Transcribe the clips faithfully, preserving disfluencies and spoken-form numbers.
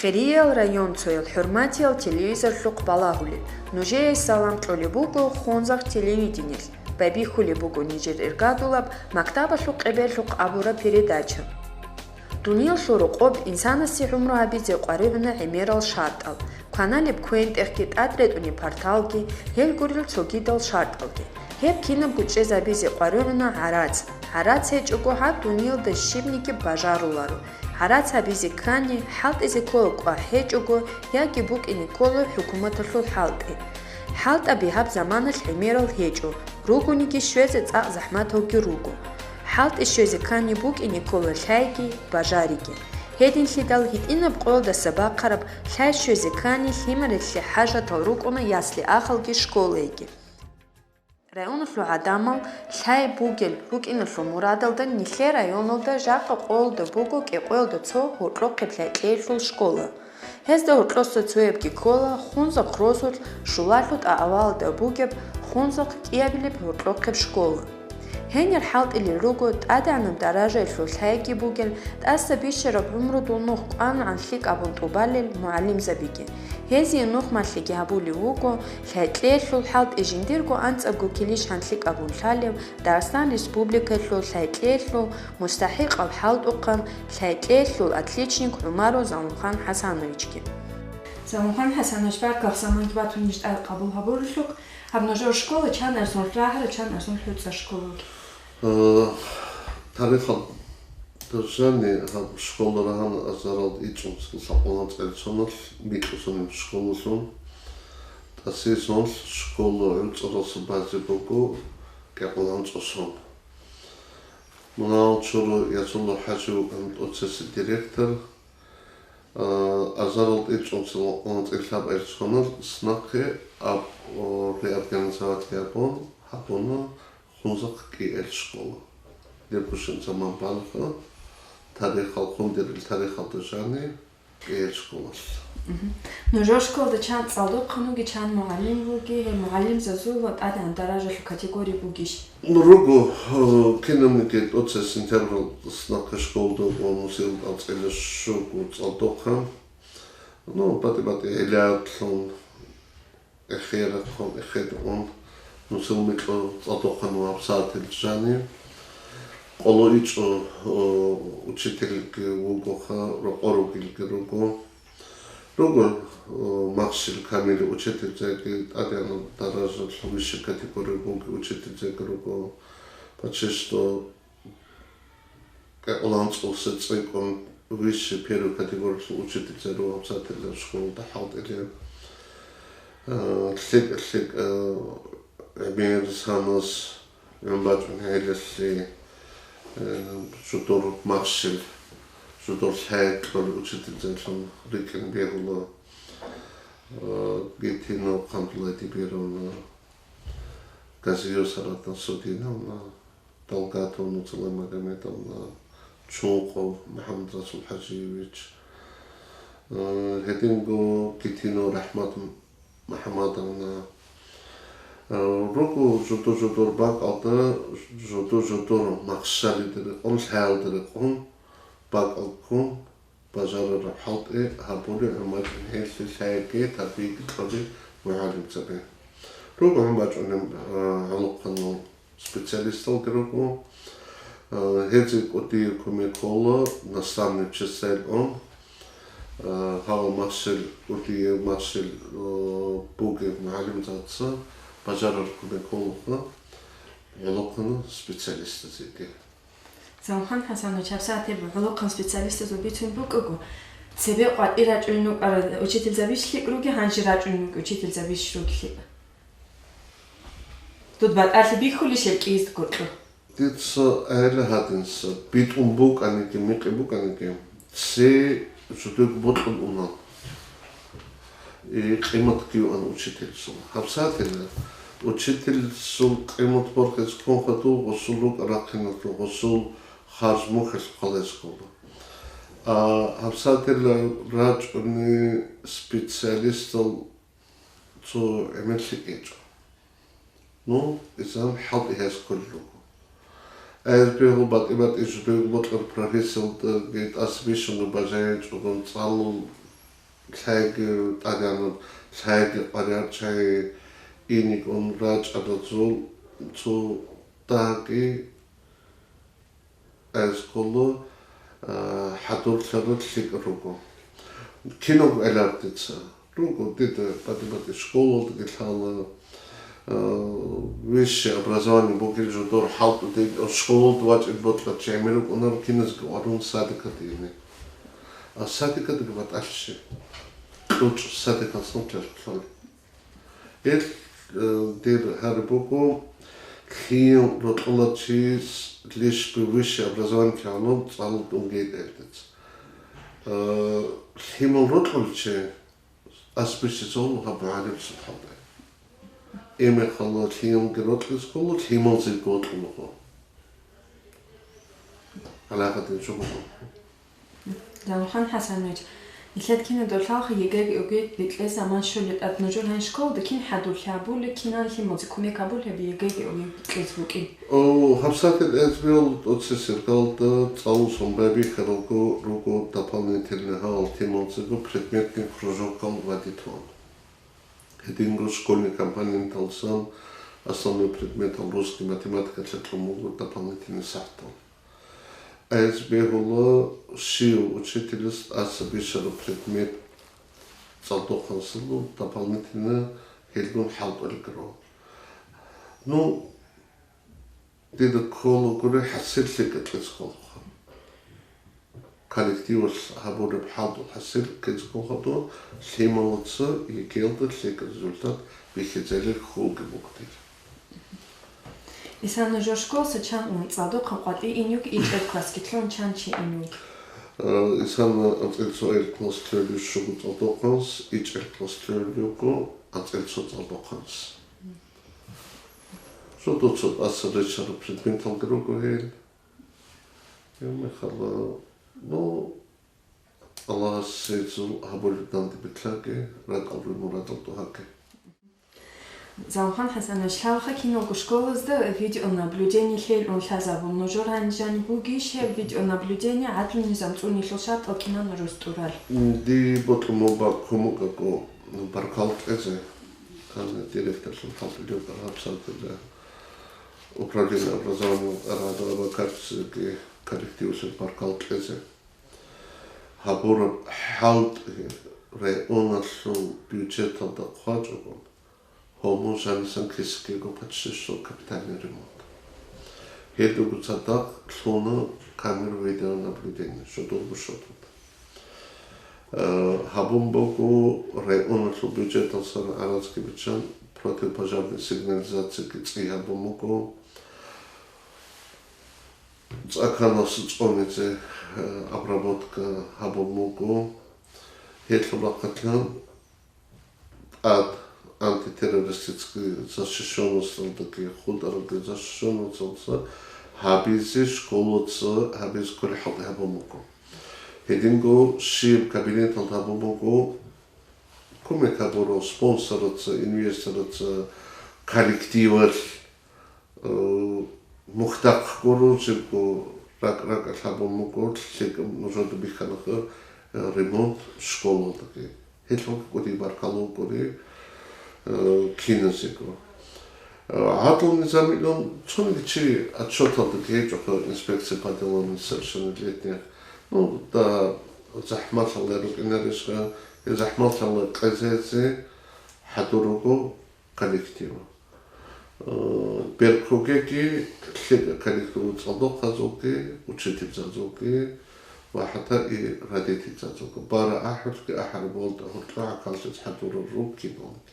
Хириял районцоял, хӀурматиял телевизорлъухъ балагьулел, нужее салам кьолеб буго Хунзахъ телевидениялъ, байбихьулеб буго нижер иргадулаб мактабалъул къебеллъухъ абураб передача. Дуниялалъул рокъоб инсанасе гӀумру гьабизе къваригӀуна гӀемерал шартӀал, кваналеб квен-тӀехги, тӀад ретӀунеб парталги, гьел гурел цогидал шартӀалги. Гьеб кинабго чӀезабизе къваригӀуна гӀарац. ГӀарац гьечӀого гьаб дуниялда щибниги бажаруларо. ГӀарац гьабизе ккани, хӀалтӀизе ккола кӀвар гьечӀого яги букӀине ккола хӀукуматалъул хӀалтӀи. ХӀалтӀаби гьаб заманалъ гӀемерал гьечӀо, ругониги щвезе цӀакъ захӀматалги руго. ХӀалтӀи щвезе ккани букӀине ккола лъайги, бажариги. Гьединлъидал гьитӀинаб къоялдаса бахъараб лъай щвезе ккани лъимералъе хӀажатал рукӀуна ясли-ахалги, школайги. Районалъул гӀадамал лъай бугел рукӀиналъул мурадалда нилъер районалда жакъа къоялда буго кӀикъоялда цо гьоркьохъеб лъай-кьеялъул школа. Гьезда гьоркьоса цоябги ккола Хунзахъ росулъ ШулалъутӀа авалалда бугеб Хунзахъ кӀиабилеб гьоркьохъеб школа. Гьенир хӀалтӀилел руго тӀадегӀанаб даражаялъул лъайги бугел, тӀаса бищараб гӀумрудул нух кӀванагӀан лъикӀабун тӀубалел мугӀалимзабиги. Гьезие нухмалъиги гьабулев вуго лъай-кьеялъул хӀалтӀи жиндирго анцӀабго килищ гьанлъи кӀабун лъалев Дагъистан Республикаялъул лъай-кьеялъул мустахӀикъав хӀалтӀухъан, лъай-кьеялъул отличник ГӀумаров Залмухан ХӀасановичги. Залмухан ХӀасанович, баркалла заманги батун ниж тӀад къабул гьабурелъухъ. Гьаб нужер школа чан арсун рагьараб, чан арсун хӀуцӀа школа? Э, тарихалда жаниб гьаб школа рагьана азаралда ичӀунцин лъабкъоялда анцӀила соналъ микьусунеб школалъун. ТӀасесунлъ школа гӀуцӀаралъуса базе буго кӀикъоялда анцӀила сон. Мунагьал чуру Ясулла ХӀажи вукӀана тӀоцесеб директор. А, азаралда ичӀунцин лъабкъоялда анцӀила лъабкъоялда соналъ снахъе аб-, о, реорганизация гьабун, гьабуна Хунзахъ кӀиабилеб школа. Деб бищун заман балха, тарихалъ, хундрил тарихалда жаниб кӀиабилеб школалъ. Мгм. Нужер школалда чан цӀалдохъан вугев, чан мугӀалим вугев, гьел мугӀалимзабазул ва тӀадегӀан даражалъул категория бугищ? Руго, э, кинабниги тӀоцебе сентябралда снахъе школалда ва нусилда анцӀила щуго цӀалдохъан. Ну, батӀи-батӀи гӀиллатлъун, эхиерахъун, эхедун, нусил микьу цӀалдохъан ва гьабсагӀател жаниб. Къоло ичӀо, о, учительги вугоха, рокъор ругелги руго. Руго, о, Махщел Камил учительзеги, тӀадегӀанаб даражалъул высшей категория бугел учительзеги руго. Почти что кӀикъоялда анцӀила цӀикӀкӀун высшей первой категориялъул учительзаби гьабсагӀател школалда хӀалтӀилел. Э, лъикӀ-лъикӀ, э, гӀемер санас гӀун бачӀунеб гӀелалъе, э, жидер Махщел, жидер лъай кьолел учительзабилъун рикӀкӀине бегьула, э, Гитинова Хъамдулла Эдибировна, Газиева Сарат Насрудиновна, Далгатова Нуцала Магомедовна, Чункъов МухӀаммад Расул ХӀажиевич, э, гьединго Гитинова РахӀмат МухӀаммадовна, э, руго жидер-жидер бакӀалда, жидер-жидер махщалида рекъон, лъаялда рекъон, бакӀал ккун, бажарараб хӀалтӀи гьабулеб гӀумачӀун гьелъие лъайги, тарбияги кьолел мугӀалимзаби. Руго гӀумачӀунел, а, гӀолохъанал специалисталги руго. А, гьезие кӀудияб кумек ккола наставничеса гьел ун. А, гьав Махщел, кӀудияб Махщел, а, бугеб мугӀалимзабаца бажарараб кумек ккола гӀолохъанал специалистазеги. Замхан ХӀасанович, гьабсагӀат гьеб гӀолохъан специалистазул бицун букӀаго, цебе къватӀир рачӀунел рукӀарал учительзабищ лъикӀ ругел, гьанже рачӀунел рукӀарал учительзабищ ругел лъикӀ? Дуда батӀалъи бихьулищ гьеб кӀиязда гьоркьоб? Дица гӀела гьадинса битӀун букӀаниги, мекъи букӀаниги, цей жидеего бокьун уна. И къиматги йоан учительзул. ГьабсагӀатила учительзул къимат борхизе ккун хадуб гъосул рукӀа-рахъиналъул, гъосул харж-мухьалъул хъалазе ккола. А гьабсагӀатила рачӀунел специалистал цо гӀемер лъикӀ гьечӀо. Ну, исам хӀалтӀи гьез кколел руго. Гьез бегьул батӀи-батӀи жидеего бокьараб профессиялдаги тӀаса бищун бажайичӀого цӀалул Лъайги тӀадегӀанав, лъайги къваригӀарчагӀи иникӀун рачӀарал цо дагьги гӀезкъоло, а, хӀадурлъарал лъикӀ руго. Кинаб гӀелар дица? Руго, дида батӀи-батӀи школалдаги лъала, а, высшее образование бугел жо дор хӀалтӀудей, школалда вачӀине бокьарав чи гӀемер вукӀунаро, киназги гьарун садикалде ине. А садикалдаги батӀалъи щиб? КьучӀ садикалдасан чӀалхъулъан. Ил, э, дир гьари буго, лъим рокьуларав чияс лишби высшее образование кигӀанав цӀалулъ унгейилан дица. Э, лъимал рокьулев чи асбисицун гьаб гӀалимсул хӀалда. Имехалла лъималги рокьизе ккола, лъималзеги вокьуларо. ГӀалакъатин чӀугун. Замхан ХӀасанович, нилъер киналда лъалха ЕГЭ-ге ОГЭ-ге кьезе заман щолеб тӀад. Нужер гьанже школалда кин хӀадурлъи гьабулеб, кинал лъималзе кумек гьабулеб ГЕГЭ-ге ОГЭ-ге кьезе букӀин? О, гьабсагӀаталъ ГӀезегӀолда тӀоцебесеб иргалда цӀалулъун байбихьаралго руго дополнительный гьал лъималзего предметный кружокал вадитун. Гьединго школьный компоненталдасан основной предметал русский, математикалъе кьун буго дополнительный сагӀатал. Гьез бегьула щив учителас тӀаса бищараб предмет цӀалдохъанасул дополнительно гьелгун хӀалтӀулел руго. Ну, дида кколагури хӀасил лъикӀ кьезе кколаха. Коллективалъ гьабураб хӀалтӀул хӀасил кьезе кколаха, лъималаца ЕГЭ-ялда лъикӀ результат бихьизарил хьулги буго дир. Исана, нужер школалъа чан цӀалдохъан къватӀив ин йигу, ичӀеб классги лъун чан чи ин йигу? Э, Исана анцӀила цо ил класс лъолев щуго цӀалдохъанас, ичӀеб класс лъолев йиго анцӀила цо цӀалдохъанас. Жодоца тӀаса ричараб предметалги руго гьел. Гьеб мехалда, ну, Аллагьас гьезул гьабулеб данде битӀаги, ракӀалде мурадалде тӀагӀинги. Замхан ХӀасанович, лъалха киналго школазда видеонаблюдение лъеян лъазабун. Нужер гьанже жаниб бугищ гьеб видеонаблюдение, гӀадлу-низам цӀунелъул шартӀал кинан рос тӀурал? Дие бокьун буго кумекалъе баркал кьезе, гьанна директорлъун хӀалтӀулев гьабсагӀаталъ управление образования рагӀаба картиги коллективалъе баркал кьезе. Гьабураб хӀалтӀи районалъул бюджеталда хъвачӀого, гьуму жанисан кесекиго почти что капитальный ремонт. Гьелдего цадахъ лъуна камера видеонаблюдения, жодорго щоталда. Э, гьабун буго районалъул бюджеталдасан гӀарац биччан противопожарный сигнализациги цӀи гьабун буго. ЦӀаканас цӀунизе, э, обработка гьабун буго. Гьелъул рахъалъан тӀад антитеррористический защищённосталдаги хутӀаралги защищённосталдаса гьабизе, школаца гьабизе кколеб хӀалтӀи гьабун буго. Гьединго щиб кабинеталда гьабун буго, кумек гьабурал спонсораца, инвестораца, коллективалъ, э, мухьдахъ гуро, жибго ракӀ-ракӀалъ гьабун буго, лъикӀаб нужеда бихьана, э, ремонт школалдаги. Гьелъулги кӀудияб баркал бугони, э, киназего. Э, гӀадлу-низамилан цониги чи отчёталдаги гьечӀоха, инспекция по делам несовершеннолетних. Ну, да, захӀмалъалда рукӀинарищха, э, захӀмалъалда кьезезе хӀадур руго коллектив. Э, беркугеги лъикӀ коллектив цӀалдохъазулги, учительзазулги ва хӀатта и родительзазулги. Бара ахӀулги ахӀараб балда гьоркьо гӀахьаллъизе хӀадурал руго киналги.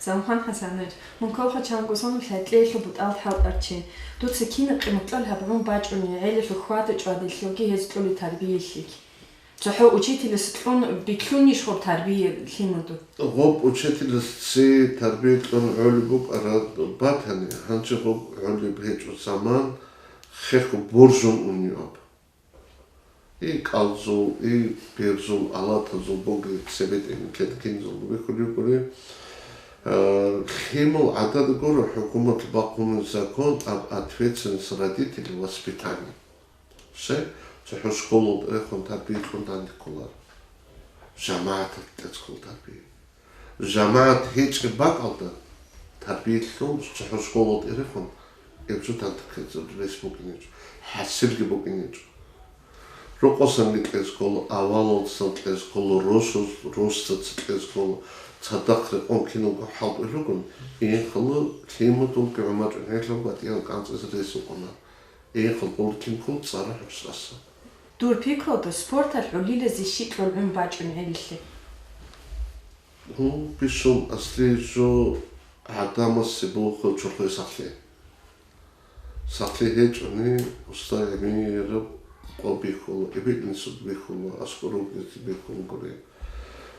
Замхан ХӀасанович, мун кколха чанго соналъ лъикӀлъиялъул бутӀал хӀалтӀарав чи. Дуца кинаб къимат кьолеб гьабун бачӀунеб, гӀелалъул хьвада-чӀвадиялъулги гьез кьолеб тарбиялъулги? ЦохӀо учителас кьун бихьунищ гъоб тарбия лъималда? Гъоб учителас цо тарбия кьун гӀолеб букӀараб батани, гьанже гъоб гӀолеб гьечӀо заман, хехго боржун унеб. И кӀалзул, и берзул, алатазул бугеб цебетӀе нилъеда киназулго бихьулеб бугони, а, лъимал гӀадада гуро хӀукуматалъ бахъунеб закон об ответственности родителей в воспитании. Все, цохӀо школалда рехун тарбия кьун данде кколаро. ЖамагӀаталда кьезе ккола тарбия. ЖамагӀат гьечӀеб бакӀалда тарбиялъул цохӀо школалда ирехун, гьеб жо тантиккезе рес букӀинчӀо, хӀасилги букӀинчӀо. Рокъосанги кьезе ккола, авалалдасан кьезе ккола, росас-, росаца кьезе ккола, цадахъ рекъон киналго хӀалтӀулел ругони, инхъала лъимадулги гӀумачӀун гьелъул батӀиял кӀанцӀизе рес букӀуна. Инхъал къулкинкул цӀара хӀусаса. Дур пикруда, спорталъ гӀолилазе щикьул гӀун бачӀун гӀелилъи? Ну, бищун аслияб жо гӀадамасе буго чорхое сахлъи. Сахлъи гьечӀони, устар гӀемераб къо бихьула, эбел-инсуда бихьула, аскӀор ругезе бихьула гури.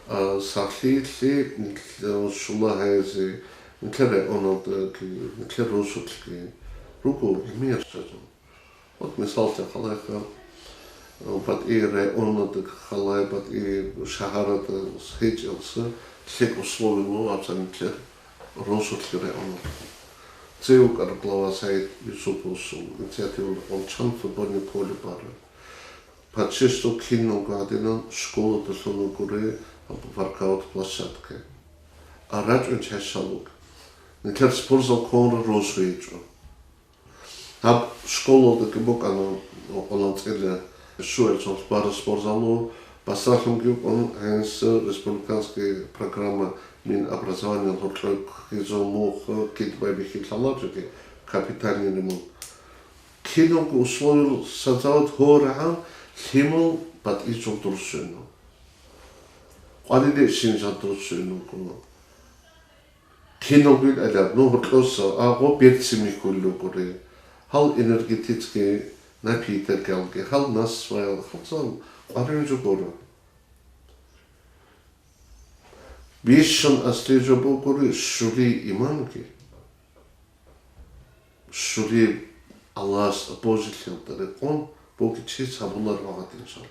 А сахлъиялъе нилъ-, щула гьазе, нилъер районалдаги, нилъер росулъги руго гӀемер чагӀи. Вот мисаллъи халайха, батӀи районалда халай, батӀи шагьаралда гьечӀелса лъикӀ условиялъ абцанилъе росулъги районалда. Цевукар глава Саид Юсуповасул инициативалда къончан футбольный поле бара. Почти что киналго гӀадинан школалда лъуна гури воркаут площадка. А рачӀун чайщалуг. Нилъер спортзал кколаро росу гьечӀо. Гьаб школалдаги букӀана, къоланцӀила щугӀел цолъ бара спортзалу, басалъунги букӀун гьениса республиканский программа Минобразования гьоркьоб ккезул мухъ кид байбихьи лъаларжиги капитальный ремонт. Киналго условиялъ создавать гьорагӀан лъимал батӀичӀул дурсуйна. Къвариле шинжал дурсуйна вукӀуна. Киналго ил гӀелаб, ну, гьоркьоса агъо берцин михьулел ругури. Гьал энергетический напитокалги, гьал насваял, гьалцал къваригӀун жо гуро. Бищун аслияб жо бугури щулияб иманги, щулияб Аллагьас божилъиялда рекъон бугев чияс гьабуларо гьадин жо.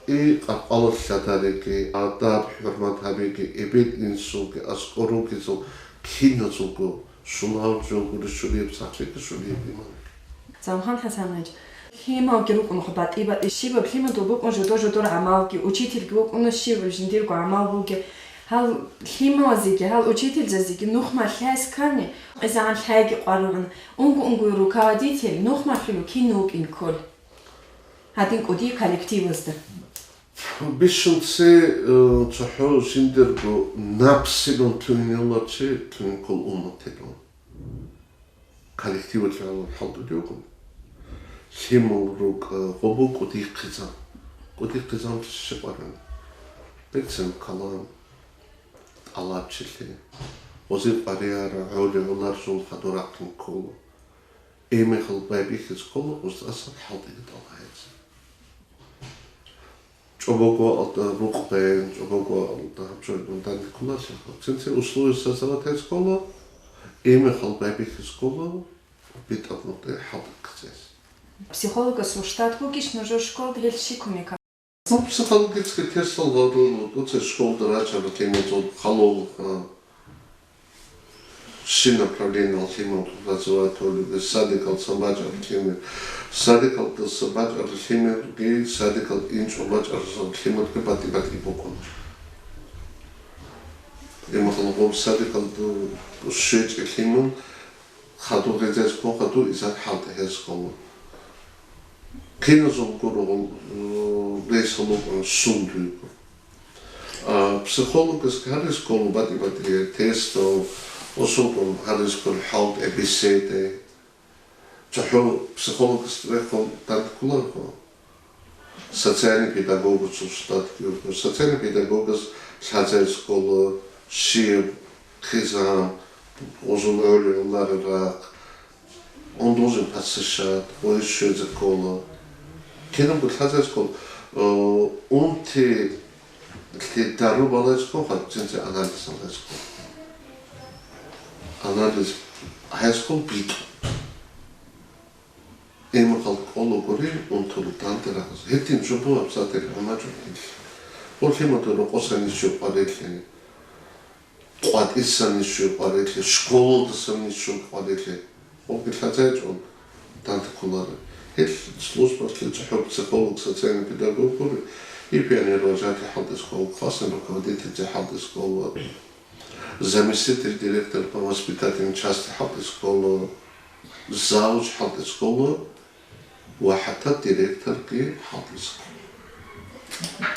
И къаркъалалъ лъадариги, адаб-хӀурмат гьабиги, эбел-инсулги, аскӀор ругезул киназулго щулав жо гури щулияб сахлъиги, щулияб иманги. Замхан ХӀасанович, лъималги рукӀунха батӀи-батӀи, щибаб лъимадул букӀун жодор-жодор гӀамалги, учительги вукӀуна щибаб жиндирго гӀамал бугеб. Гьал лъималазеги, гьал учительзазеги нухмалъ лъай ккани, къизагӀан лъайги къваригӀун, унго-унгояв руководитель нухмалъулев кин вукӀин ккола. Гьадин кӀудияв коллективазда. Бищунци, э, цохӀо жиндирго напсилан лъугьинавулев чи лъугьин ккола умматилан. Коллективалъе гьалаб хӀалтӀулев вуго. Лъимал рукӀа, гъобу кӀудихъизан. КӀудихъизан щиб къваригӀун? Берцин калам, тӀалабчилъи. Гъозие къваригӀарал гӀоли-гӀоларзул хадур рахъин ккола. Гьеб мехалъ байбихьизе ккола гъоз тӀасан хӀалтӀиги тӀалаб гьабизе. ЧӀобого алда рукъ бегьин, чӀобого алда гьаб жо данде кколалъухъ. Цинцин условия создавать гьабизе ккола, гьеб мехалъ байбихьизе ккола битӀараб нухде хӀалтӀи ккезе. Психологасул штат бугищ нужер школалда, гьел щиб кумек? Ну, психологический тестал гьабун, вот, оце школалда рачӀарал лъималазул халал, а, щиб направлениялъул лъимал развивать гьабулеб, садикалдасан бачӀарал лъимер. Садикалдаса бачӀарал лъимерги, садикалде инчӀого бачӀарал лъимерги батӀи-батӀи букӀуна. Гьеб мехалъ гъоб садикалде щвечӀеб лъимал хадур гъезие ккун, хадур изар хӀалтӀи гьабизе ккола. Киназул гурого, э, рес гьабун сундуего. А психологас гьаризе ккола батӀи-батӀи тестал, осулгун гьаризе ккола хӀалтӀи, беседа. ЦохӀо психологас рехун данде кколаро. Социальный педагогасул штатги буго. Социальный педагогас лъазаризе ккола щиб, хъизан, гъозул гӀоли-гӀоларел рахъ, он должен посещать, гъое щвезе ккола. Кинабго лъазаризе ккола, э, унти лъидаро балайзе ккола, хадуб цинцин анализ гьабизе ккола. Анализ гьабизе ккола битӀун. Гьеб мехалъ ккола гури унтул данде рагъаз. Гьедин жо буго абсатир гьамачӀун гьелъ. Гъоб лъимадул рокъосан ниж щиб къварилъи, къватӀисан ниж щиб къварилъи, школалдасан ниж щиб къварилъи. Гъобги лъазайчӀун данде кколаро. Гьелъ службалъе цохӀо психолог, социальный педагог гури, И пионервожатый хӀалтӀизе ккола, классный руководительзе хӀалтӀизе ккола, заместитель директор по воспитательной части хӀалтӀизе ккола, завуч хӀалтӀизе ккола ва хӀатта директорги хӀалтӀизе ккола.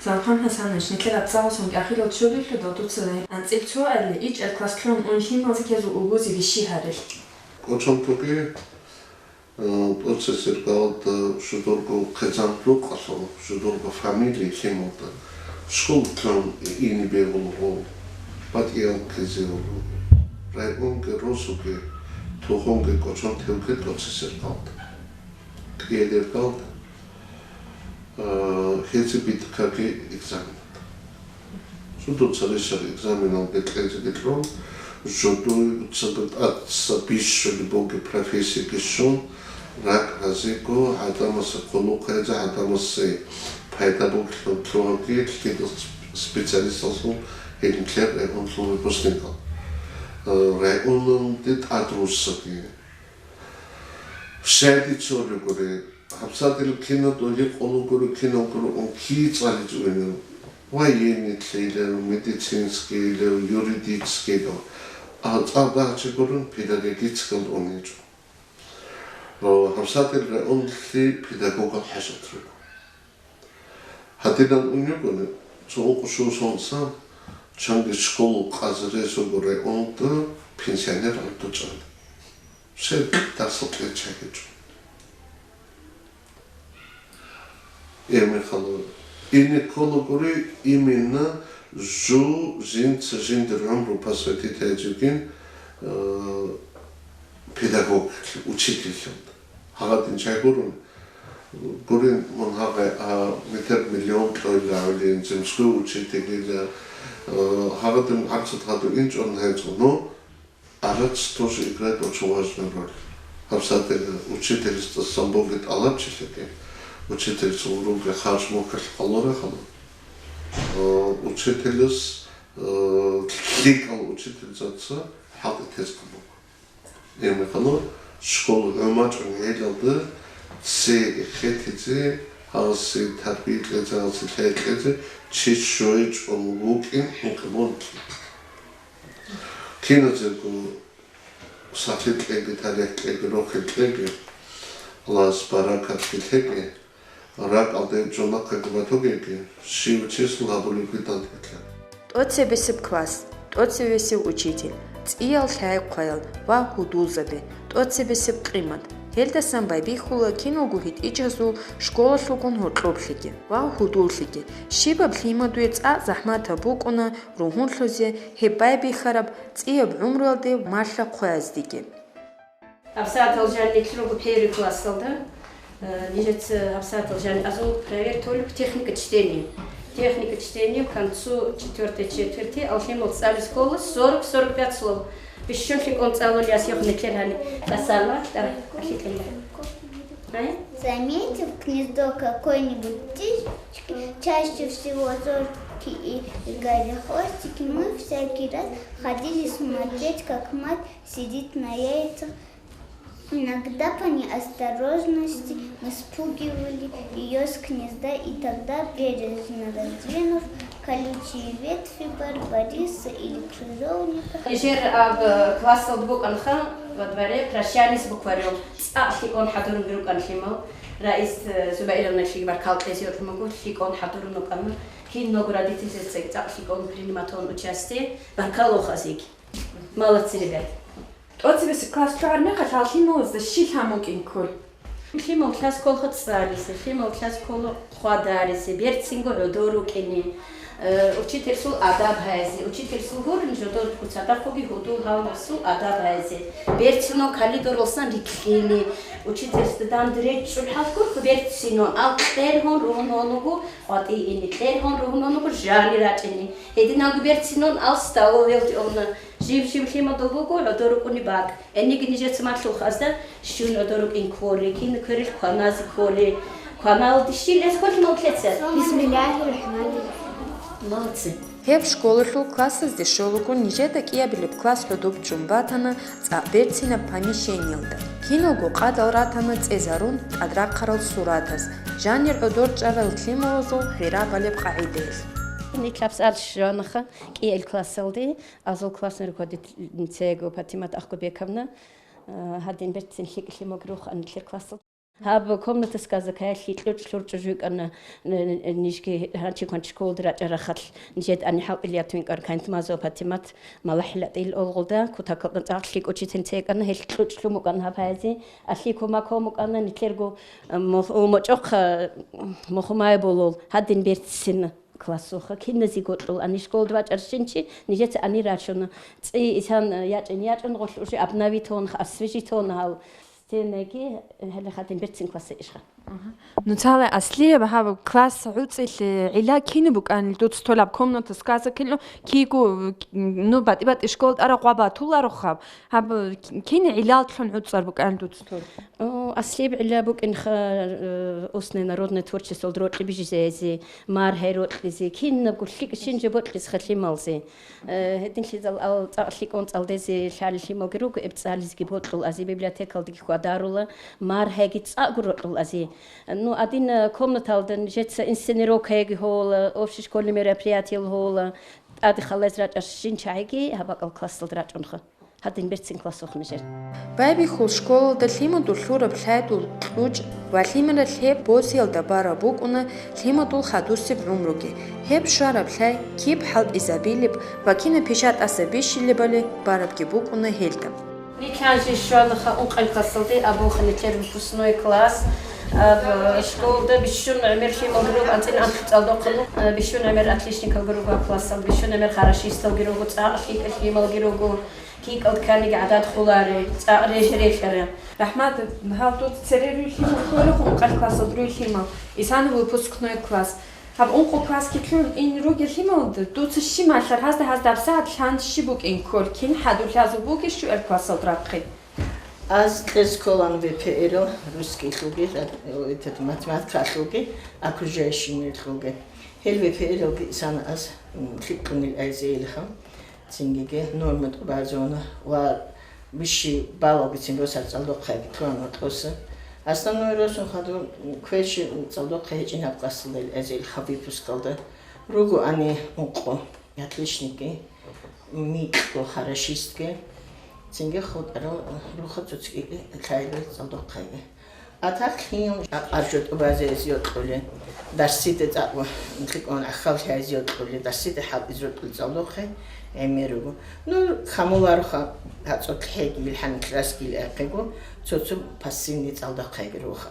Залхан ХӀасанович, нилъер абцӀаласунги ахирал чолелъул дуца анцӀил цоали ичӀал класс лъугӀун ун лъималзехъазул улузе вищи гьарилъ. КӀочон тоги, э, тӀоцесеркъалда жодорго хъизан-рукъалъул, жодорго фамилия лъималда школ лъугӀун ине бегьулаго, батӀиял ккезе вуго. Районги росуги, тухумги кӀочон тевги тӀоцесеркъалда. Кьелеб балда, а, гьезие битӀакабги экзамен. Жодоца рещтӀарал экзаменалги кьезе кьун, жодоца битӀаца бищулеб бугеб профессияги щун, ракӀ разиго, гӀадамасе хъулухъ гьезе, гӀадамасе пайда бугелъул лъугьаги, лъикӀал специалисталъул гьелин ккела районлъул выпускникал. А, районалде тӀадруссаги. Щай дица гьоркьоре, гьабсагӀатал кинаб дов гьикъун вугоро, кинаб гуро, ун кицӀализе уйнав, военнийлъийилав, медицинскийилав, юридическийилав, а цӀакъ дагьаб чи гурун педагогическал уничӀо. Ва гьабсагӀатал районалъе педагогал хӀажат руго. Гьадинан ун йугони, цо ункъо-щуго соналдасан чанги школа къазе рес руго районда пенсионер гӀуртӀичӀан. Все дарсал кьечагьичӀо. Гьеб мехалъ ине кколагури именно жо жинца жиндир гӀумру посвятить гьайчӀогин, э, педагог, учительлъун. Гьагъадин чай гурун, гурин мун гьагъай, а, метр миллион кьойила гьавилин, земской учительила, э, гьагъадин гӀарцад гьадур инчӀун гьечӀо, но арац тоже играет очень важную роль. ГьабсагӀатал учительасда самбоги тӀалабчилъаги, учительас гъуруги харж мухьалъ къалурахъала, э, учительас, э, лъикӀал учительзаца хӀалтӀи тез къабул. Гьеб мехалъ школ гӀумачӀун гӀелалда цее хетизе, гьасе тарбия кьезе, гьасе лъай кьезе чи щвечӀун вукӀин гьикъабун. Киназего сахлъи кьеги, талихӀ кьеги, рохел кьеги, Аллагьас баракат лъеги. РакӀалде жо нахъеги батугеги, щив числу гьабулебги дандетлъа. ТӀоцебесеб класс, тӀоцебесев учитель, цӀиял лъай-хъваял ва гьудулзаби, тӀоцебесеб къимат. Гьелдасан байбихьула киналго гьитӀичӀазул школалъулгун гьоркьоблъиги ва гьудуллъиги. Щибаб лъимадуе цӀакъ захӀматаб букӀуна ругьунлъузе гьеб байбихьараб цӀияб гӀумруялде малъа хъваяздеги. ГьабсагӀатал жаниб руго первый классалда, э, нижеца гьабсагӀатал жаниб азул проверка толеб техника чтения. Техника чтения к концу четвёртой четверти алхимал цӀализе ккола сорок-сорок пять слов. Бищун лъикӀун цӀалулел ясиях нилъер гьаниб тӀасала, тӀа-, алъикьила. Ай? Заметив гнездо какой-нибудь птички, чаще всего зоркий и, и горехвостики, мы всякий раз ходили смотреть, как мать сидит на яйцах. Иногда по неосторожности мы спугивали её с гнезда, и тогда, бережно раздвинув колючие ветви барбариса или крыжовника, Нижер аб классалда букӀанха во дворе прощание с букварём. ЦӀакъ лъикӀун хӀадурун рукӀана лъимал. Раиса, э, Зубаировналъеги баркал кьезе гьоркьоб буго, лъикӀун хӀадурун рукӀана. Киналго родительзецаги цӀакъ лъикӀун принимать гьабун участие. Баркал гьезиеги. Молодцы, ребят. ТӀоцебесеб класс лъугӀараб мехалъ гьал лъималазда щиб лъан букӀин ккола? Лъимал лъазе кколаха цӀализе, лъимал лъазе ккола хъвадаризе, берцинго гӀодор рукӀине, э, учительсул адаб гьайзе, учительсул гурин жодор цадахъги гьудул гьавнасул адаб гьайзе, берцинго коридоралдасан рикӀкӀине, учительсда данде речӀчӀун хӀалкурхъ берцинго, ал кьергьун ругьун гьоного, къватӀий ине, кьергьун ругьун гьоного жани рачӀине, гьединго берцинго ал столовалде уна. Жиб-жиб лъимадул буго гӀодор рукӀунеб бакӀ. Гьениги нижеца малъулха азда щун гӀодор рукӀин кколей, кин кверил кваназе кколей. Кваналде щиб эс кколей лъимал лъеца? Бисмиллагьир рахӀманир рахӀим. Молодцы. Гьеб школалъул классазде щолаго нижеда кӀиабилеб класс гӀодобе чӀун батана цӀакъ берцинаб помещениялда. Киналго къадал ратана цӀезарун тӀадрахъарал суратаз, жанир гӀодор чӀарал лъималазул хӀирабалеб къагӀидаялъ. Нилъ абсарш жванаха кӀиел классалде, азул классный руководительницаго Патимат Ахгубековна, э, гьадин берцин лъикӀ лъималги рухана нилъер классалда. Гьаб комната сказок гьелъи кьучӀ-лъурчӀу жуйкӀана, н-, н-, нижги гьанчи-кванчи школалда рачӀарахъалъ, нижеда ани хӀалкӀилиятун йикӀар Кантмазова Патимат, Малахьила тӀил олгъулда, кутакалда цӀакъ лъикӀ учительница йикӀана, гьелъ кьучӀ лъун букӀана гьаб гьази, алъи кумак гьун букӀана, нилъерго, э, мох-, умачӀохъа, мухумай болул, гьадин берцин классуха, киназе гокьул ани школалда вачӀарщинчи, нижеца ани рачуна. ЦӀи исан ячӀин-ячӀун гъолъ уже обновитон, освежитон гьал. Стенаги, э, гьале хадин берцин класса ишха. Аха. Нуцала аслияб гьаб класс гӀуцӀилъи гӀила кини букӀанил дуц толаб комната сказок килу киго, ну, батӀи-батӀи школ тӀара гъва батуларо хаб. Гьаб кини гӀилаллъун гӀуцӀар букӀанил дуц тол? О, аслияб гӀила букӀинха, э, устное народное творчестволда рокьи бижизеязе, маргьай рокьизе, кинабго лъикӀ щинжа бокьизха лъималзе. Э, гьединлъидал ал цӀакъ лъикӀун цӀалдезе лъалел лъималги руго, эб цӀализги бокьул азе, библиотекалдаги хьвадарула, маргьайги цӀакъго рокьул азе. Ну, один, э, комнаталда нижеца инсценировкаяги гьола, общешкольный мероприятиял гьола, тӀаде халайз рачӀарщинчагӀиги гьаб бакӀал классалда рачӀунха. Гьадин берцин классухъ нижер. Байбихьул школалда лъимадул лъураб лъайдул кьучӀ ва лъимерал гьеб бозиялда бараб букӀуна лъимадул хадусеб гӀумруги, гьеб щвараб лъай киб хӀалтӀизабилеб ва кинаб пиша тӀаса бищилебали барабги букӀуна гьелда. Нилъан жи щванаха ункъай классалде абулха нилъер выпускной класс. Аб, школда бищун гӀемер лъималги руго, анцӀила анлъго цӀалдохъ руго, бищун гӀемер отличникалги руго аб классалда, бищун гӀемер харашисталги руго, цӀакъ лъикӀал лъималги руго. КикӀал кканиги гӀадад хулари, цӀакъ режи релъари. РахӀмат, гьал дуца цере руй лъимал кколехъ, ункъал классалда руй лъимал, исана выпускной класс. Гьаб ункъо классги лъун ин ругел лъималда дуца щиб малъар, гьазда, гьазда абсагӀат лъан щиб букӀин кколъ, кин хӀадур лъазул бугищ жугӀел классалда рахъин? Аз кьез кколан В П Р-ил, русскийлъулги, ра-, этот, математикалъулги, окружающий мирлъулги. Гьел В П Р-илги исана аз, м, лъикӀ кьунил айзейилха. Цинги норма тӀубазуна ва бищи балалгицин росар цӀалдохъайги кколан гьоркьоса. Основной росун хадур квеши цӀалдохъай гьечӀин гьаб классалда ил азил хаб выпускалда. Руго ани ункъо отличники, микьго, хорошистки. Цинги хутӀарал руха цоцикӀи лъайли цӀалдохъайги. Атахълъин аржутӀубазе эз йокьуле, дарсиде цӀакъ лъикӀун аххаллъи гьайзе йокьуле, дарсиде хӀалтӀизе йокьуле цӀалдохъе гӀемер руго. Ну, камулароха, гьацӀоклъи хӀеги, вилхӀани классги ахъего, цо-цо пассивный цӀалдохъеги руха.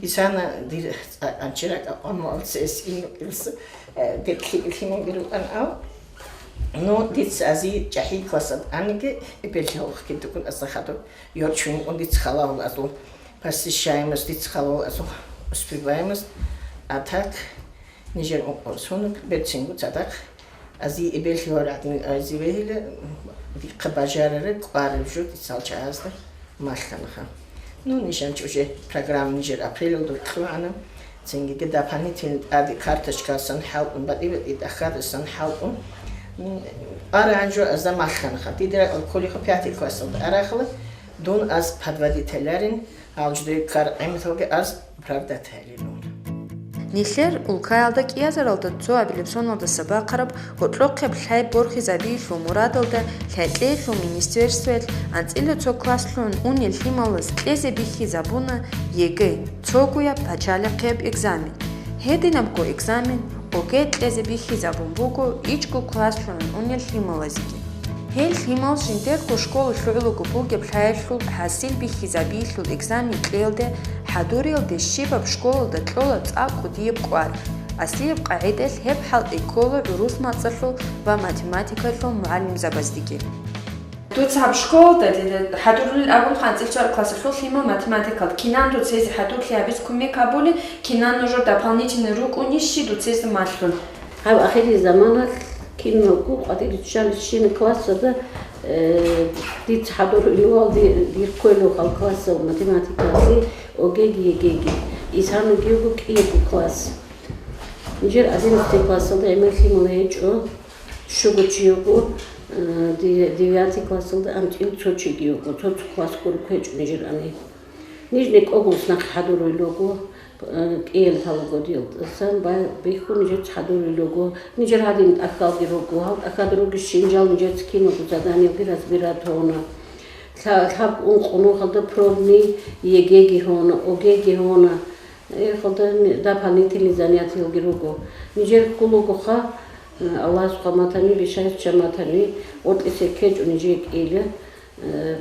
Исана дир цӀакъанчи ракӀа къвамуалцес ин, э, дир лъикӀлъимаги рукӀан ав. Ну, дица ази чӀахӀи класса тӀаниги, эбеллъи гьавухъги дукун аса хадуб, йорчуйин ун дица халавул азул. Посещаемость дица халал азул, успеваемость, а так нижер ункъо сунук берцинго цадахъ ази эбеллъи ва радин ази вегьила, дихъа бажарараб кӀвараб жо дицал чагӀазда малъанаха. Ну, нижанчи уже программа нижер апрелалда кьугӀана, цинги дополнительно тӀаде карточкасан хӀалтӀун, батӀи-батӀи тӀахьадасан хӀалтӀун, м, арагӀан жо азда малъанаха. Дида ракӀал кколеха пятый классалда арахъала, дун аз подводителарин, Алждой ккар гӀемералги аз оправдать гьарилун. Нилъер улкаялда кӀиазаралда цо абилеб соналдаса бахъараб гьоркьохъеб лъай борхизабиялъул мурадалда лъай-кьеялъул министерствоялъ анцӀила цо класслъун унел лъималаз кьезе бихьизабуна ЕГЭ, цогояб пачалихъияб экзамен. Гьединабго экзамен, ОГЭ, кьезе бихьизабун буго ичӀго класслъун унел лъималазеги. Гьел лъимал жиндирго школа лъугӀулаго бугеб лъаялъул хӀасил бихьизабиялъул экзамен кьеялде хӀадуриялде щибаб школалда кьола цӀакъ кӀудияб кӀвар. Аслияб къагӀидаялъ гьеб хӀалтӀи ккола гӀурус мацӀалъул ва математикалъул мугӀалимзабаздеги. Дуца гьаб школалда, дида хӀадурулел абун, анцӀила цо классалъул лъимал математикалда. Кинан дуца гьезие хӀадурлъи гьабиз кумек гьабулеб, кинан нужер дополнительно рукӀунищи дуца гьезда малъун? Гьаб ахирисеб заманалъ киналго къватӀире чӀаращинаб классалда, э, дица хӀадур инвалди дир кколел хал классал математикалъе ОГЭ-ги, ЕГЭ-ги. Исана гьебго кӀиябго класс. Нижер одиннадцатый классалда гӀемер лъимал гьечӀо. Щуго чи його, э, ди-, девятый классалда анцӀил цо чиги його, цо-цо класс гуро ккечӀо нижер ани. Ниж некӀогун снахъ хӀадуруй руго, э, кӀиялъалаго диялдасан бай-, бихьун нижеца хӀадуруй руго, нижер гьадин тӀахьалги руго, гьал тӀахьалда ругищ жал нижеца киналго заданиялги разбирать гьуна. Лъа-, лъаб ункъо нухалда пробный ЕГЭги гьуна, ОГЭги гьуна. Эхалда дополнительный занятиялги руго. Нижер хьулугоха, э, Аллагьас хъаматани, бишайс чаматани, гъоркьисе ккечӀо нижее кӀиила, э,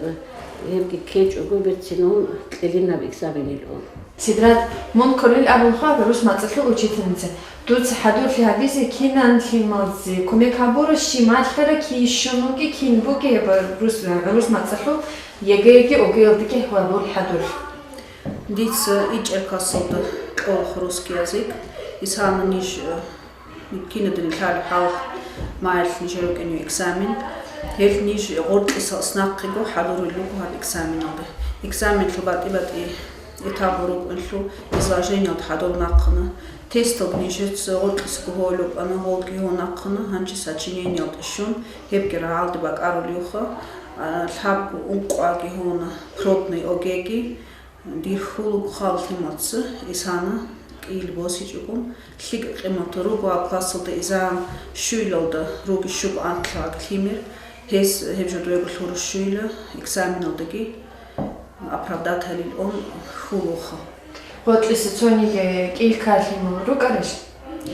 гьебги ккечӀого берцинун кьелин гьаб экзаменил ун. Сидрат, мун кколел абулха гӀурус мацӀалъул учительница. Дуца хӀадурлъи гьабизе кинан лъималзе кумек гьабура, щималъара, кий щун вуги, кин буги гьеб гӀурус, гӀурус мацӀалъул ЕГЭги ОГЭлдеги гьабул хӀадур. Дица ичӀел классалда кьолаха русский язык. Исана ниж, э, кинаб динилъал хӀал маялъ нижер рукӀине экзамен. Гьел ниж гъоркьисал снахъего хӀадурулел руго гьаб экзаменалде. Экзаменлъул батӀи-батӀи этапал рукӀунлъул изложениялда хӀадур нахъана. Тесталги нижеца гъоркьисго гьолеб ана, гъолги гьо нахъана, гьанже сочинениялда щун, гьебги рагӀалде бакӀарулевха, а, лъабго ункъоги гьуна пробный ОГЭги. Дир хьулугоха лъималца, Исана кӀиил босичӀого, лъикӀ къиматал руго гьаб классалда изан щуйлалда руги щуго анкьлъи лъимер, гьес гьеб жо дуего лъурущуйила, экзаменалдаги оправдать гьалил ун хьулуха. Гъоркьиса цониги кӀиил ккар лъимал рукӀарищ?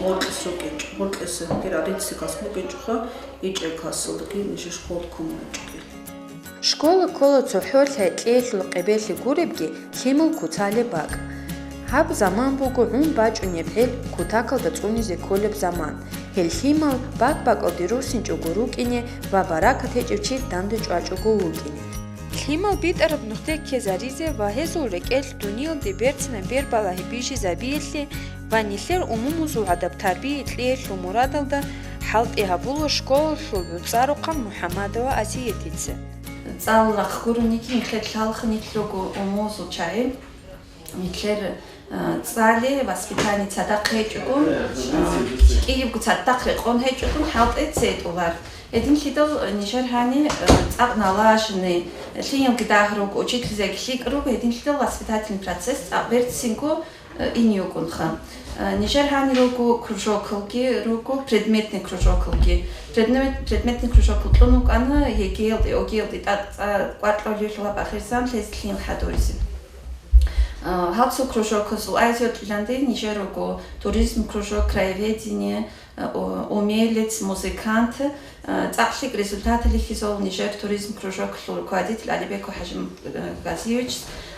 Гъоркьис рукӀинчӀо, гъоркьиса дир одиннадцатый класс букӀинчӀоха, ичӀел классалдаги нижер школалда ккун рукӀинчӀо. Школа ккола цохӀо лъай-кьеялъул къебелъи гуребги лъимал куцалеб бакӀ. Гьаб заман буго гӀун бачӀунеб гӀел кутакалда цӀунизе кколеб заман. Гьел лъимал бакӀ-бакӀалде руссинчӀого рукӀине ва баракат гьечӀев чи данде чӀвачӀого вукӀине. Лъимал битӀараб нухде ккезаризе ва гьезул рекӀелъ дуниялде берцинаб бер балагьи бижизабиялъе ва нилъер умумузул гӀадаб-тарбия кьеялъул мурадалда хӀалтӀи гьабула школалъул гӀуцӀарухъан МухӀамадова Асиятица. ЦӀалул рахъ гурониги нилъер лъалха, нилъ руго умумузул чагӀи, нилъер, а, цӀали, воспитание цадахъ гьечӀого, а, кӀиябго цадахъ рекъон гьечӀого, хӀалтӀи цӀетӀулар. Гьединлъидал нижер гьани, а, цӀакъ налажни, лъиялги дагь руго, учительзеги лъикӀ руго, гьединлъидал воспитательный процесс цӀакъ берцинго, Э, ин йукӀунха. Э, нижер гьанир руго кружокалги, руго предметный кружокалги. Предмет-, предметный кружокал кьун вукӀана ЕГЭялде, ОГЭялде тӀа-, тӀа-, кӀвар кьолевлъи лъаб ахирзан лъезе лъим хӀадуризе. Э, гьал цо кружоказул Азиялъиланде нижер руго туризм кружок, краеведение, э, о-, умелец, музыкант, Э, цӀакъ лъикӀ результаталихьизул нижер туризм кружоклъул руководитель Алибеков ХӀажимагӀ-, э, Газиевич,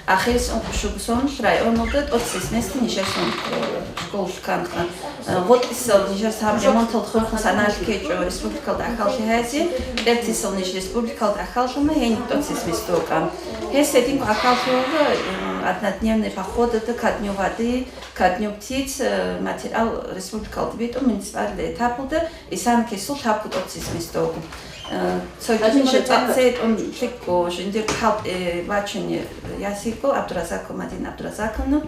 ахирис ункъо щуго сонлъ районалда тӀоцебесеб место нижер сон, э, школалъ кканха. Э, гъоркьисал нижер саб ремонталда хурхун саналъ ккечӀо республикалда ахӀаллъи гьазе, кӀиабилеб тӀоцебесеб ниж республикалда ахӀаллъуна, гьениб тӀоцебесеб место ккана. Гьес гьединго ахӀаллъула, э, однодневный походалда «Ко дню воды», «Ко дню птиц», э, материал республикалда битӀун муниципальный этапалда Исана кесул лъабго тӀоцебесеб место буго. Э, цоги нижер цӀакъ цӀетӀун лъикӀго жиндир хӀалтӀи бачунеб ясигӀ буго, ГӀабдуразакова Мадина ГӀабдуразаковна,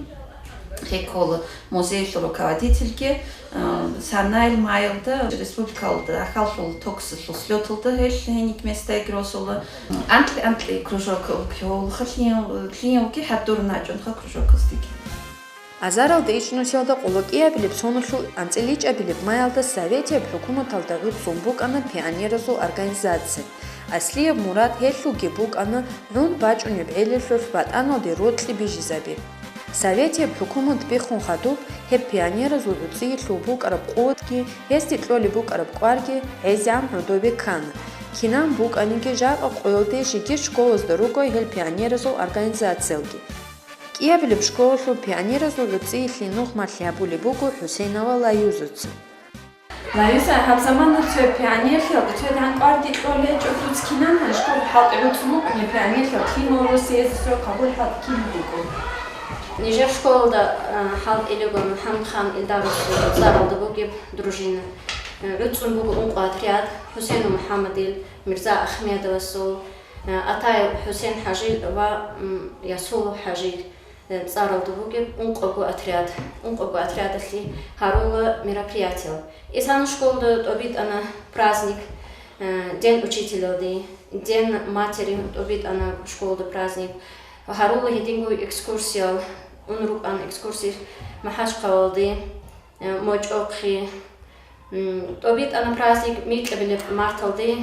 гьей ккола музеялъул руководительги, э, санайл майялда республикалда ахӀаллъула ТОКСалъул слёталда гьел гьениб местайги росула. Анкьи-анкьи кружок лъолха, лъиявги хӀадурун гьачӀунха кружоказдеги. Азаралда ичӀнусиялда къоло кӀиабилеб соналъул анцӀила ичӀабилеб маялда советияб хӀукуматалда гӀуцӀцӀун букӀана пионеразул организация. Аслияб мурад гьелъулги букӀана гӀун бачӀунеб гӀелалъулъ ватӀаналде рокьи бижизаби. Советияб хӀукумат биххун хадуб, гьеб пионеразул гӀуцӀиялъул букӀараб къуватги, гьесде кьолеб букӀараб кӀварги гӀезегӀан гӀодобе ккана. Кинан букӀаниги, жакъа къоялде жеги школазда руго гьел пионеразул организациялги. КӀиабилеб школалъул пионеразул гӀуцӀиялъе нухмалъи гьабулеб буго ХӀусейнова Лаюзаца. Лаюза, гьаб замана цо пионерлъиялда цо дагьан кӀварги кьолеб гьечӀо, дуца кинан гьанже школа хӀалтӀи гӀуцӀун букӀунеб пионерлъиялда лъимал росизе цо къабул хӀалтӀи кинаб буго? Нижер школалда, а, хӀалтӀилего МухӀаммадхан Илдарусул цӀаралда бугеб дружина. ГӀуцӀун буго ункъо отряд: ХӀусейнов МухӀаммадил, Мирза Ахмедовасул, Атаев ХӀусен ХӀажил ва, м, Ясулов ХӀажил. Э, цӀаралда бугеб ункъого отряд, ункъого отрядалъе гьарула мероприятиял. Эсана школда тӀобитӀана праздник, э, День учителялде, День матери тӀобитӀана школда праздник. Гьарула гьединго экскурсиял, ун рукӀан экскурсия МахӀачхъалалде, э, МочӀохъе. М, тӀобитӀана праздник микьабилеб марталде.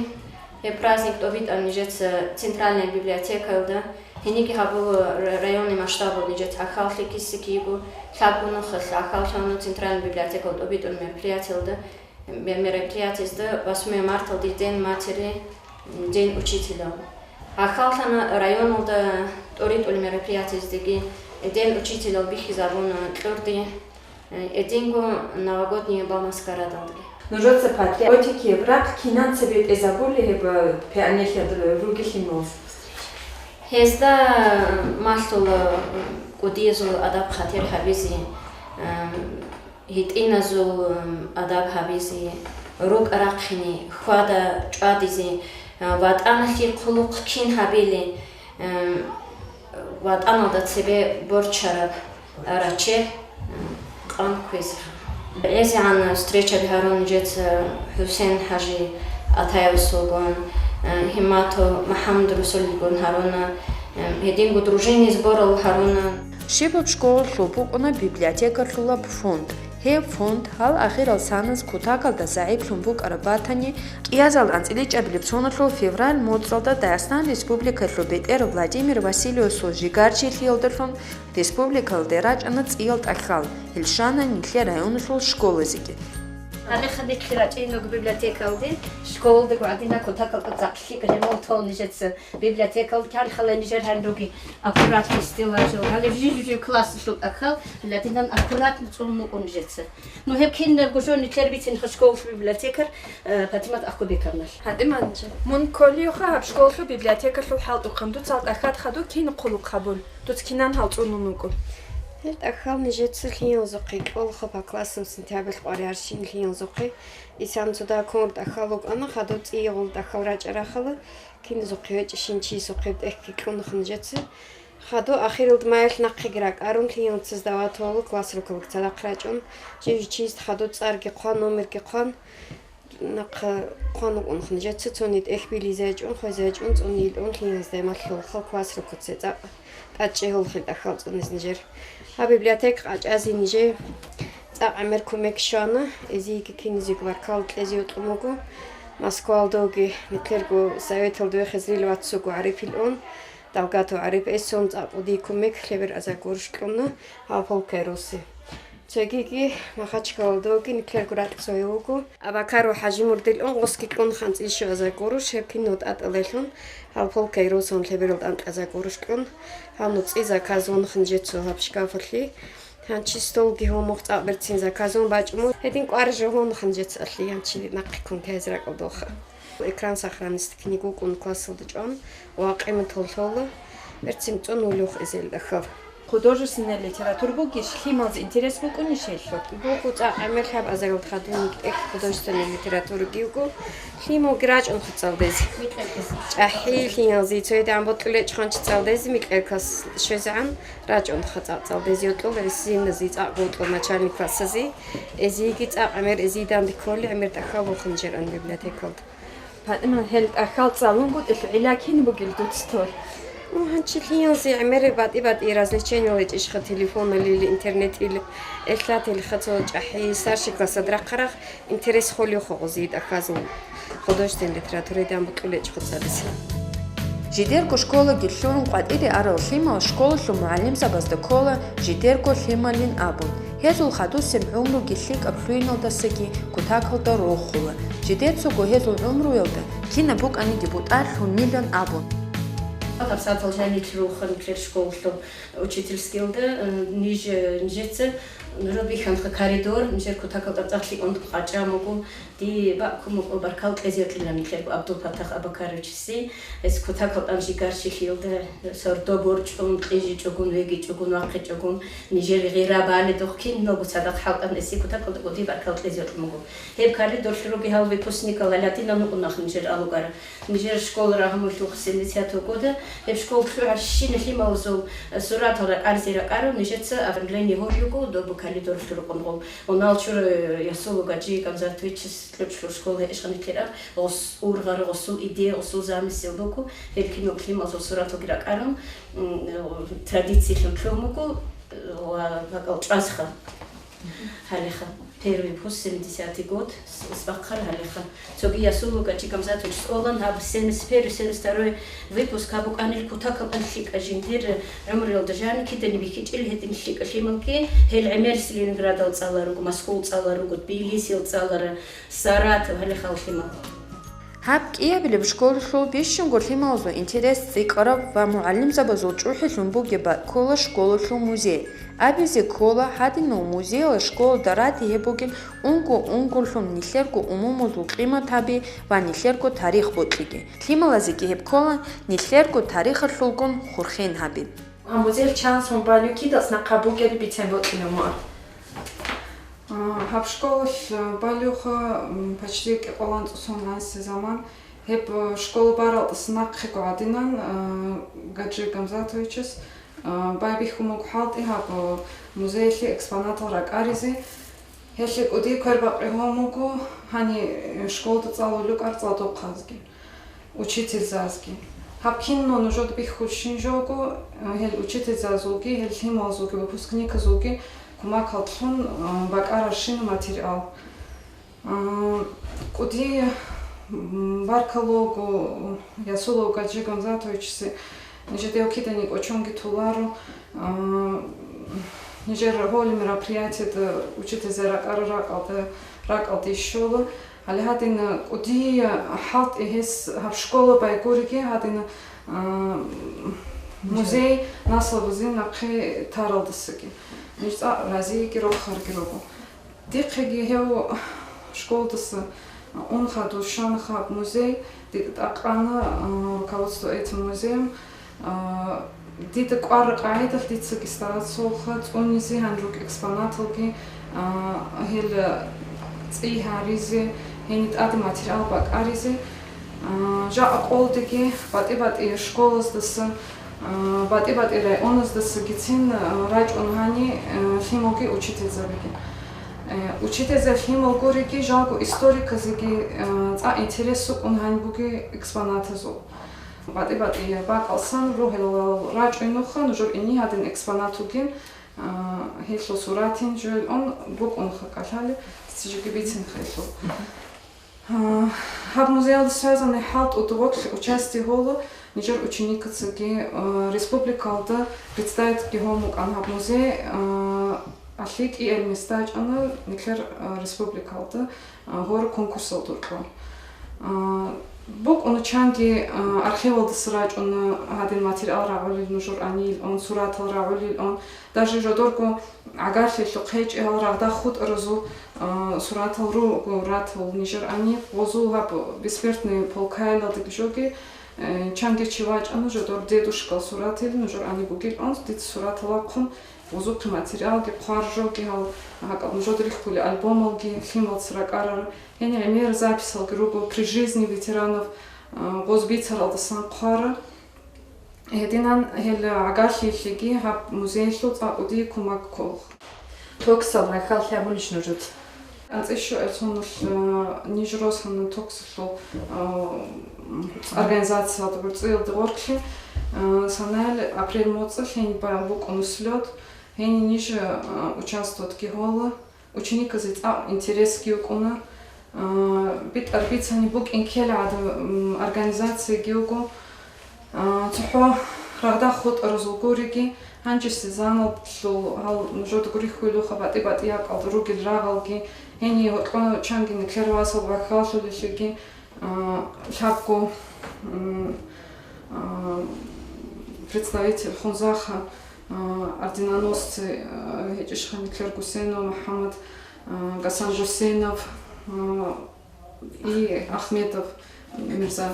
Гьеб праздник тӀобитӀана нижеца Центральная библиотекаялда. Гьениги гьабула ра-, районный масштабал нижеца гӀахьаллъи киса-киего, лъабго нухалъ гӀахьаллъана Центральная библиотекаялда тӀобитӀун мероприятиялда, ме-, мероприятиязда восьмое марталде День матери, м, День учителя. ГӀахьаллъана районалда тӀоритӀулеб мероприятияздаги, День учителя бихьизабуна кьурде. Э, гьединго новогодние бал-маскарадалдаги. Нужеца патриотикияб рахъ кинан цебетӀезабули гьеб, э, пионерияда ругелъин мугӀ? Гьезда малъула кӀудиязул адаб-хатир гьабизе, э, гьитӀиназул, э, адаб гьабизе, рукӀа рахъине, хьвада чӀвадизе, э, ватӀаналъе хъулухъ кин гьабилин, э, ватӀаналда цебе борчараб рачел, э, къан кквезеха. ГӀезегӀан встречаби гьарун нижеца ХӀусен-хӀажи Атаевасулгун, э, Гьимматов МахӀаммад-Русулилгун гьаруна, э, гьединго дружинный сборал гьаруна. Щибаб школалъул букӀуна библиотекалъулаб фонд. Гьеб фонд гьал ахирал саназ кутакалда загӀиплъун букӀараб батани, кӀиазал анцӀила чӀабилеб соналъул февраль моцӀалда Дагъистан Республикалъул бетӀер Владимир Васильевасул жигарчилъиялдалъун республикалде рачӀана цӀиял тӀахьал, гьел щвана нилъер районалъул школазеги. Гьале хадиклъи рачӀинаг библиотекалде, школалдаго гӀадина кутакалда цӀакълъи ремонт гьал нижеца. Библиотекал кан хала нижер гьанруги, аккуратный стеллажал, гьале жи-жи-жи классалъул тӀахьал, гьаладинан аккуратно цӀун мукӀун нижеца. Ну, гьеб кинабго жо нилъер бицинха школалъул библиотекар, э, Патимат Ахкубековналъ. Гьадиманчи, мун кколиюха гьаб школалъул библиотекалъул хӀалтӀухъан, дуцал тӀахьад хадуб кин хъулухъ гьабун, дуц кинан гьал цӀунун вукӀун? Гьел тӀахьал нижеца лъиянзухъе кьолха по классам сентябрь къваригӀар щин лъиянзухъе. Исан цо дагь ккун тӀахьал вукӀана, хадуб цӀиягъул тӀахьал рачӀарахъала, киназухъе гьечӀищин чиясухъе тӀехьги кьунаха нижеца. Хадуб ахиралда маялъ нахъеги ракӀарун, лъиянцаз дават гьола класс руководитель цадахъ рачӀун, жив-жив чиясда хадуб цӀарги хъван, номерги хъван, нахъа хъван вукӀунаха нижеца, цони тӀехь билизе гьечӀун, хвезе гьечӀун, цӀуни илъун лъиянзда малъулха класс руководитель цӀакъ. ТӀадчӀегьулхъе тӀахьал цӀунизе нижер. Гьаб библиотека къачӀазе нижер цӀакъ гӀемер кумек щвана, эзиеги киназеги баркалла кьезе йокьун буго. Москвалдоги, нилъерго советалда вехизе рилвацаго ГӀарифил ун, Далгатов ГӀариф эсун цӀакъ дие кумек лъебер азар гуруш кьуна, гьав полкай русе. Цогиги Махачкалалдоги нилъерго ракьцӀцӀвай вуго. Абакаров ХӀажимурдил ун гъосги кьун ханцӀил щуазай гуруш, гьеб кинал тӀатӀалайлъун, гьал полкай росун лъеберал тӀанкӀазай гуруш кьун, гьав нуцӀи заказун хинжецо гьаб шкафалъе. Гьанчи столги гьумухъ цӀакъ берцин заказун бачӀун, гьедин кӀвар жагьун хинжец алъи гьанчи нахъе ккун кайз ракӀалдалха. Экран сохранности книги вукӀун классалда чӀван ва къиматал лъола, берцин цӀун вулевухъ эзел тӀахьал. Художественная литература бугищ, лъималзе интерес букӀунищ гьелъул? Буго цӀакъ гӀемер лъабазаралда хадув никтӀехь художественная литератураги вуго, лъималги рачӀунха цӀалдезе. ЧӀахӀи лъималзи цоядегӀан бокьулечӀ хъанчи цӀалдезе микьеркас щвезегӀан рачӀунха цӀакъ цӀалдезе йокьул ресинази цӀакъ гъутӀул начальник классази. Эзиги цӀакъ гӀемер эзидан декколи гӀемер тӀахьал вухун жеран библиотекалда. ПатӀимат, гьел тӀахьал цӀалунгутӀилъ гӀилла кин бугел дуц тор? Ну, гьанчи лъиялзи гӀемер батӀи-батӀи развлечениел гьечӀищха, телефонал или, интернет или, элъа телехъацал чӀахӀи, старший классад рахъарахъ интерес холев хъугъузи тӀахьазул художественный литературадан букӀулечӀ хъуцӀалиса. Жидерго школаги лъугӀун къватӀире арал лъимал школалъул мугӀалимзабазда ккола жидерго лъималин абун. Гьезул хадусеб гӀумруги лъикӀаб лъугьиналдасаги кутакалда рохула. Жидецаго гьезул гӀумруялда кинаб букӀаниги бутӀа лъунилан абун. ГьабсагӀатал жаниб рухун нилъер школалъул учительскиялда, э, ниж-, нижеца Нужер бихьанха коридор, нижер кутакалда цӀакъ лъикӀун къачӀа муго. Дие бакӀ ккун муго баркал кьезе кьела нилъерго Абдулпатах Абакаровичасе. Гьес кутакалда жигар чилъиялда сордо борчӀун, кьижичӀогун, вегичӀогун, вахъичӀогун, нижер гъира баледухъ киналго цадахъ хӀалтӀан гьесие кутакалда кӀудияб баркал кьезе кьун муго. Гьеб коридорлъ руги гьал выпускникал гьалатӀинан вукӀунах нижер алугара. Нижер школа рагьмулъухъ семидесятого года, гьеб школ лъугӀарщина лъималазул суратал ракӀарзе ракӀарун, нижеца оформление гьорюго доб коридорлъ рукъун гъол. Унал чура ясулу Гаджи Гамзатовичас кьучӀлъур школа гьечӀани тераб, гъос ургъар, гъосул идея, гъосул замысел буго, гьел кинаб лъималазул сураталги ракӀарун, м, традициялъун лъугьун буго, ва бакӀал чӀвазха. Гьалеха, первый выпуск, семидесятый год, с-, сбахъал гьалеха. Цоги ясулу Гаджи Гамзатовичас олан гьаб семьдесят первый, семьдесят второй выпуск гьаб букӀанил кутакалда лъикӀа жиндир гӀумруялда жаниб кидани бихьичӀел гьедин лъикӀа лъималги, гьел гӀемерис Ленинградал цӀаларуго, Москвал цӀаларуго, Тбилисил цӀалара, Саратов гьалехал лъимал. Гьаб кӀиабилеб школалъул бищунго лъималазул интерес цӀикӀкӀараб ва мугӀалимзабазул чӀухӀилъун бугеб бакӀ ккола школалъул музей. Абизе ккола, гьадинал музейалда школалда ратизе бугеб унго-унгорлъун нилъерго умумузул къимат гьаби ва нилъерго тарих бокьиги. Лъималазеги гьеб ккола нилъерго тарихалъулгун хурхен гьаби. Гьаб музеялъ чан сон балев, кидас нахъа бугеб бицен бокьилев муа. А, гьаб школалъ, а, балевха, м, почти кӀикъоялда анцӀго сон гӀанасеб заман. Гьеб, а, школа баралдаса нахъего гӀадинан, а, Гаджи Гамзатовичас, а, байбихьун буго хӀалтӀи гьаб, а, музеялъе экспонатал ракӀаризе. Гьелъие кӀудияб квербакъи гьабун буго гьаниб, э, школалда цӀалулел рукӀарал цӀалдохъазги, учительзазги. Гьаб киналго нужеда бихьулебщин жого, э, гьел учительзазулги, гьел лъималазулги, выпускниказулги кумекалъун, э, бакӀарабщинаб материал. Э, кӀудияб, м, баркалла буго Ясулов Гаджи Гамзатовичасе, нижеда гьев киданиги кӀочонги толаро. А, нижер гьолеб мероприятиеда учительзаби ракӀарал ракӀалда, ракӀалде щола. Гьале гьадин кӀудияб хӀалтӀи гьес гьаб школа байгуриги, гьадин, а, музей наслабазе нахъе таралдасаги. Ниж цӀакъ разиги рохарги руго. Дихъеги гьев школдаса ун хадур щвана гьаб музей, дида тӀакъана, а, руководство этим музеем, а, дида кӀвараб къагӀидалъ дицаги стараться гьабуха цӀунизе гьанир ругел экспонаталги, а, гьел цӀи гьаризе, гьениб тӀаде материал бакӀаризе. А, жакъа къолдеги батӀи-батӀи школаздаса, а, батӀи-батӀи районаздасагицин, а, рачӀун гьанир, а, лъималги учительзабиги. Э, учительзаби лъимал гуриги, жалго историказеги, э, цӀакъ интерес букӀун гьаниб бугеб экспонатазул. БатӀи-батӀияб бакӀалдасан рогьалал рачӀунеха нужер, гьениб гьадин экспонат бугин, э, гьелъул суратин жойилан букӀунха кӀалъалеб, цинги бицинха гьелъул. А, гьаб музеялда связанный хӀалтӀуда гъорлъ участие гьола нижер ученикацаги, а, республикалда представитьги гьабун букӀана гьаб музей, а, алъикӀ кӀиабилеб места чӀана нилъер, а, республикалда, а, гьоркьоб конкурсалда рекъон. А, букӀуна чанги, а, архивалдаса рачӀуна гьадин материал рагӀулел нужер гьаниб, он суратал рагӀулел, он даже жодорго гӀагарлъиялъухъ гьечӀеб гьал рагъда хутӀаразул, а, суратал руго ратал нижер гьаниб, гъозул гьаб бессмертный полкайилалдаги жоги, э, чанги чи вачӀана жодор дедушкал суратил нужер гьаниб бугилан, дица суратал вахъун, гъозухъе материалги хъвар жоги гьал, гьакӀал нужеда риххулел альбомалги, лъималаца ракӀарал, гьениб гӀемер записалги руго при жизни ветеранов, а, гъоз бицаралдасан хъварал. Гьединан гьел гӀагарлъиялъеги гьаб музеялъул цӀакъ кӀудияб кумек ккола. Токсал рахьал лъабулищ нужеца? АнцӀила щуабилеб соналъ, э, ниж росана токсалъул, э, организациялда гӀурцӀиялда гъорлъе, э, санал апрель моцӀалъ гьениб букӀуна слёт, гьениб ниж, э, участвоватьги гьола. Учениказе цӀакъ интересги букӀуна. А, битӀараб бицани букӀин ккела гӀадин, м, организацияги буго. А, цохӀо рагъда хутӀаразул гуриги, гьанже сезоналъул гьал нужеда гурихьулелха батӀи-батӀияб кӀалда ругел рагъалги, гьениб гьоркьоб чанги нилъер васал вахъалъулелъеги, а, лъабго, м, а, представитель Хунзахъа А, орденоносцы, а, гьечӀищха, Никлер Гусейнов, МухӀаммад, а, Гасан Гусейнов, а, и Ахмедов Мирза,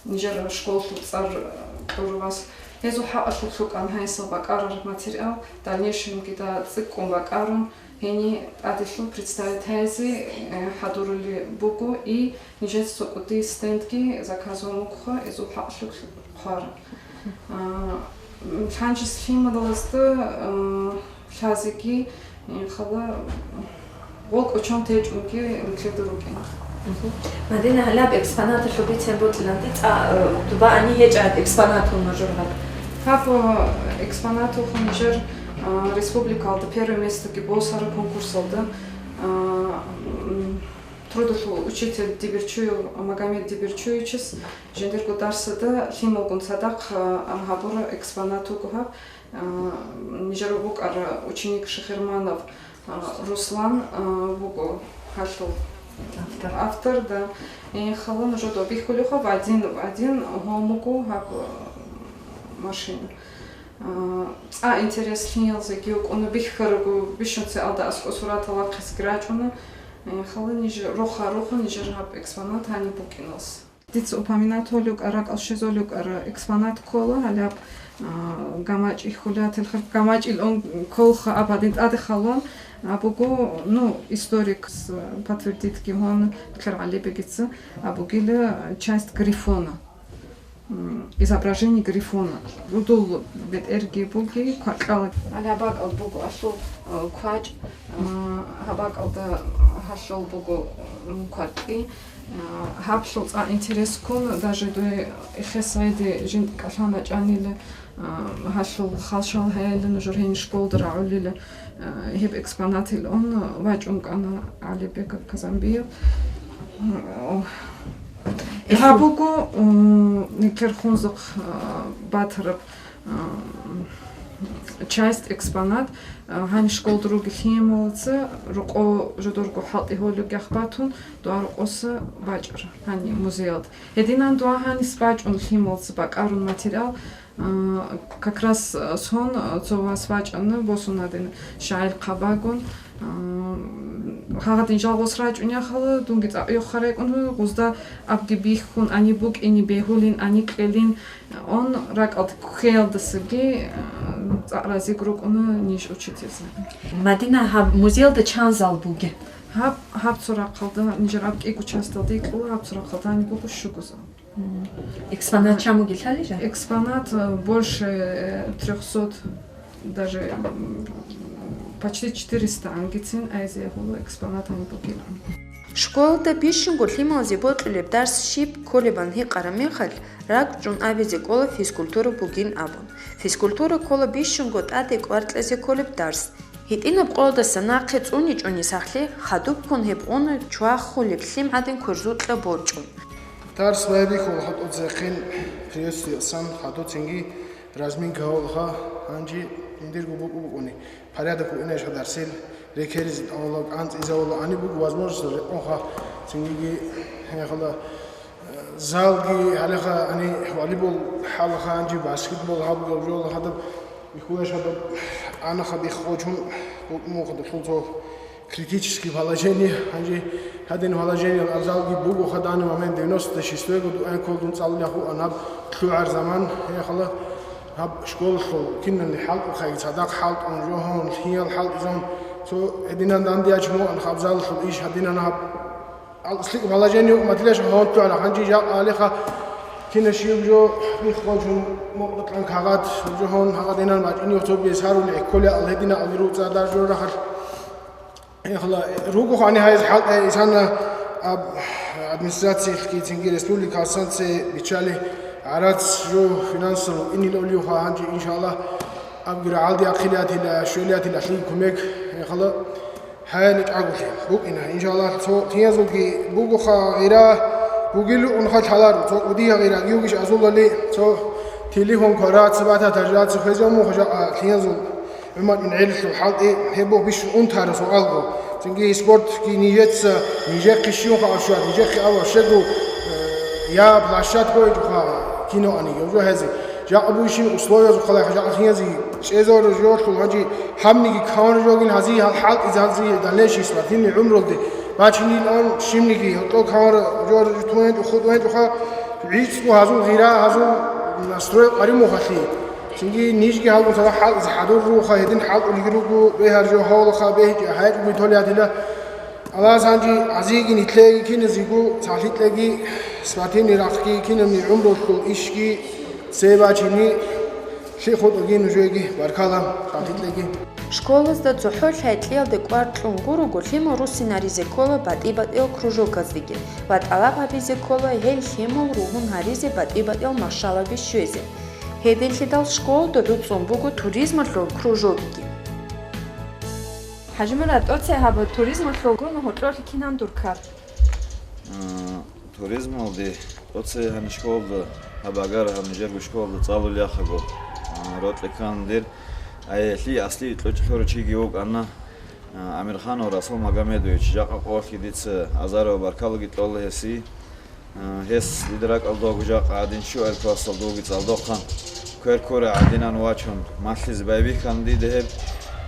нижер школалъул цӀар, а, кьурав вас. Гьезул хӀакъалъулъ рукӀана гьайсал бакӀарар материал, дальнейшемги да цӀикӀкӀун бакӀарун, гьениб тӀаделъун представить гьайзе, э, хӀадурлъулеб буго, и нижеца цо кӀудияб стендги заказун бугоха, гьезул хӀакъалъулъ хъвараб. А, м, лъанчияс лъималазда, а, лъазеги, э, хала, гъол кӀочон течӀунги нилъеда рукӀин. Мгм. Мадина, гьалаб экспонаталъул бицен бокьиланти цӀа, э, дуба гьаниб гьечӀеб экспонатал нужер гьаб? Гьаб, э, экспонаталъул нижер, а, республикалда первое местоги босараб конкурсалда, а, м, трудовой учитель Дибирчуев Магомед Дибирчуевичас жиндирго дарсада лъималгун цадахъ, а, гьабураб экспонат вуго гьаб, а, нижер вукӀарав ученик Шахерманов, а, Руслан, а, вуго гьалъул автор, да. Э, хала нужеда бихьулеб буго, в один, в один гьаб буго гьаб, а, машина. А, цӀакъ интерес лъиялзеги вукӀуна, бихьараб буго, бищун цеалда аскӀоб суратал вахъинеги рачӀуна. Э, хала ниж рохал-рохун нижер гьаб экспонат гьаниб букӀиналъ. Дица упоминать гьолеб букӀараб, ракӀалде щвезабулеб букӀараб экспонат ккола, гьалаб, а, гамачӀ ихьулеб, телхъ-, гамачӀил он кколаха абадин тӀаде халун, а, буго, ну, историк с-, подтвердитьги гьун, Никлер ГӀалибегица, а, бугила часть грифона. М, изображение грифона. Гьудул бетӀерги буги, квакьал. Гьале гьаб бакӀалда буго гьалъул, э, квачӀ, э, гьаб бакӀалда гьалъул буго, м, кватӀи. Э, гьаблъул цӀакъ интерес ккун, даже дой эхес гьайде жиндир кӀалъана чӀанила, э, гьалъул хал-шал гьайила, нужер гьениб школалда рагӀулила. Э, гьеб экспонатил он вачӀун кӀана ГӀалибег Казанбиев. М, о. Гьаб буго, м, Никлер Хунзахъ, э, батараб, э, часть, экспонат, э, гьаниб школалда ругел лъималаца рокъов жидерго хӀалтӀи гьолеб яхъ батун, дугӀа-рокъоса бачӀараб гьаниб музеялда. Гьединан дугӀа гьаниса бачӀун лъималаца бакӀарун материал, А, как раз, а, сон, а, цо вас вачӀана, босун гьадин шагьил хъабагун. А, гьагъадин жалгъус рачӀунеб мехалъ, дунги цӀакъ йохарай кӀун, гъузда абги бихьун, гьаниб букӀине бегьулин, гьаниб кьелин, он ракӀалде ккеялдасаги, а, цӀакъ разиги рукӀуна ниж учительзаби. Мадина, гьаб музеялда чан зал бугеб? Гьаб, гьаб цо рахъалда, нижер аб кӀиго часталда кьола, гьаб цо рахъалда гьаниб буго щуго зал. М. Экспонат чан бугеб лъалищ? Экспонат, э, больше, э, трёхсот, даже, м, почти четыреста ангицин айзе гьула экспонат гьаниб бугилан. Школалда бищунго лъималазе бокьулеб дарс щиб кколебан гьикъараб мехалъ, ракӀчӀун абизе кӀола физкультура бугин абун. Физкультура ккола бищунго тӀаде кӀвар кьезе кколеб дарс. ГьитӀинаб къоялдаса нахъе цӀуни-чӀуни сахлъи, хадубккун гьеб гъуна чвахулеб лъим гӀадин кверзукьа борчӀун. Дарс байбихьула хадуцехъин, приветствиесан хадуцинги разминка гьавулха, гьанже жиндирго букӀу-букӀуни порядок букӀинайищха дарсил, рекеризавула, кӀанцӀизавула, гьаниб буго возможность рекъонха, цинги гьехъала залги гьалеха, гьаниб волейбол хӀалаха, гьанже баскетбол гьаб гьаб жо гьадаб бихьулаш гьадаб анаха биххочун букӀун мухъадалъул цо критический положение, гьанже гьадин положение аб залги буго ха данный момент девяносто шестой год, гӀенколдун цӀалулехуан гьаб лъугӀар заман, гьехъала гьаб школалъул кинални хӀалтӀухъаги цадахъ хӀалтӀун, жо гьон, лъиял хӀалтӀизавун, цо гьединан данде ячун мугӀан хабзаллъул иш гьадинан гьаб. Ал-, лъикӀ положение матилаш гьонтугӀала, гьанже жакъа гьалеха кина щиб жо биххочун мукъукьан кагъат, жо гьон гьагъадинан бачӀине цо бесарули, экколе ал гьедина алируцӀа дар жо рахалъ. Эхла, руго хани гьайз хӀалтӀа исана аб-, администрациялъги цинги республикалъ санце биччали гӀарац жо финансово инил олиюха гьанже, иншаллагь, абги рагӀалде ахъилиятила, щвелиятила лъин кумек, эхла, гьаяни чӀаголъи букӀина, иншаллагь, цо князулги бугоха гъира, бугил унха лъалар, цо кӀудия гъира, гиугиш азулали, цо телефон квара, цебата тажраци хвезаму хожа князул. ГӀумар бин ГӀелилъул хӀалтӀи гьеб буго бищун унтарас вугӀалго. Цинги спортги нижеца, нижехъе щивха ашват, нижехъе ава щегу, э, я площадка гьечӀоха киноани, гьев жо гьезе. Жакъа бугищин условиязухъалахӀ, жакъа хиязи чӀезавара жолъул гьанже гьабниги кавана жогин гьазие гьал хӀалтӀизе гьазие дальнейший спортивный гӀумрулде бачинилан щибниги гьоркьоб кавана жо-, жо-, тун гьечӀо, хутӀун гьечӀоха, гӀицӀго гьазул гъира, гьазул настрой къаримухалъи. Цинги нижги гьалгун цадахъ хӀалтӀизе хӀадур руха, гьедин хӀалтӀулги руго, бегьар жо гьавлаха, бегьичӀи гьайчӀуги толиятила. Аллагьас гьанже гьазиеги нилъееги киназего, цалъи кьеги, спортивный рахъги кинабни гӀумрулъул ишги цебе бачине лъикӀ хутӀуги нужееги баркала, цалъи кьеги. Школазда цохӀо лъай-кьиялде кӀвар кьун гурого, лъимал руссинаризе ккола батӀи-батӀиял кружоказдеги ва тӀалаб гьабизе ккола гьел лъимал ругьун гьаризе батӀи-батӀиял машгӀалаби щвезе. Гьединлъидал школда гӀуцӀун буго туризмалъул кружокги. ХӀажимурад, тӀоцебе гьаб туризмалъул гурони гьоркьолъи кинан дур ккар? А, туризмалде тӀоцебе гьаниб школалда, гьаб агара гьаб нижерго школалда цӀалулевхъаго, а, рокьи ккана дир. Ай, лъи асли кьучӀ лъурав чиги вукӀана, а, Амирханов Расул Магомедович, жакъа къоялъги дица азар ва баркалаги кьола гьесие. А, гьес дида ракӀалда вуго жакъа гӀадин щуабилеб классалда вугин цӀалдохъан. Квер ккурай гӀадинан вачун, малъизе байбихьана дида гьеб.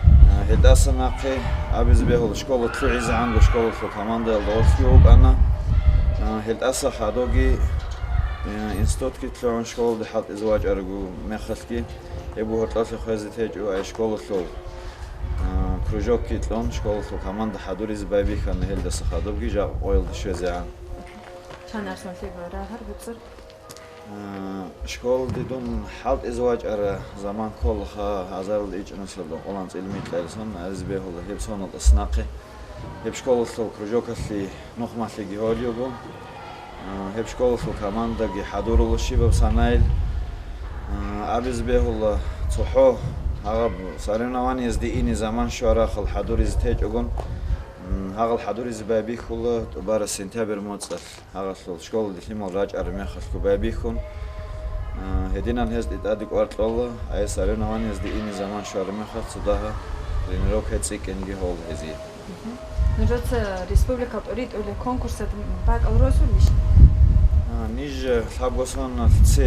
А, гьелдаса нахъе абизе бегьула школа лъугӀизегӀанго школалъул командаялда гъорлъги вукӀана. А, гьелдаса хадубги, а, институтги лъугӀун школалде хӀалтӀизе вачӀарабго мехалъги, гьеб гьоркьолъи хвезе течӀо, ай школалъул, а, кружокги кьун, школалъул команда хӀадуризе байбихьана гьелдаса хадубги жакъа къоялде щвезегӀан. Чан арсун лъеба рагьар буцӀар? А, школалде дун хӀалтӀизе вачӀараб заман кколаха, азарилда ичӀнусалда къоло анцӀила микьа арсан, гьаризе бегьула гьеб соналда нахъе. Гьеб школалъул кружокалъе нухмалъиги гьолев вуго. А, гьеб школалъул командаги хӀадурула щибаб санайил. А, абизе бегьула цохӀо гьаб соревнованиязде ине заман щвараб рахъал хӀадуризе течӀогун. М, гьагъал хӀадуризе байбихьула тӀубараб сентябрь моцӀалъ. Гьагъалъул школалде лъимал рачӀараб мехалъго байбихьун, а, гьединан гьез тӀаде кӀвар кьола, ай соревнованиязде ине заман щвараб мехалъ цо дагьаб тренировка цӀикӀкӀинги гьола гьезие. Мгм. Нужеца республикалда тӀоритӀулеб конкурсалда бакӀал росулищ? А, ниж лъабго соналъ цо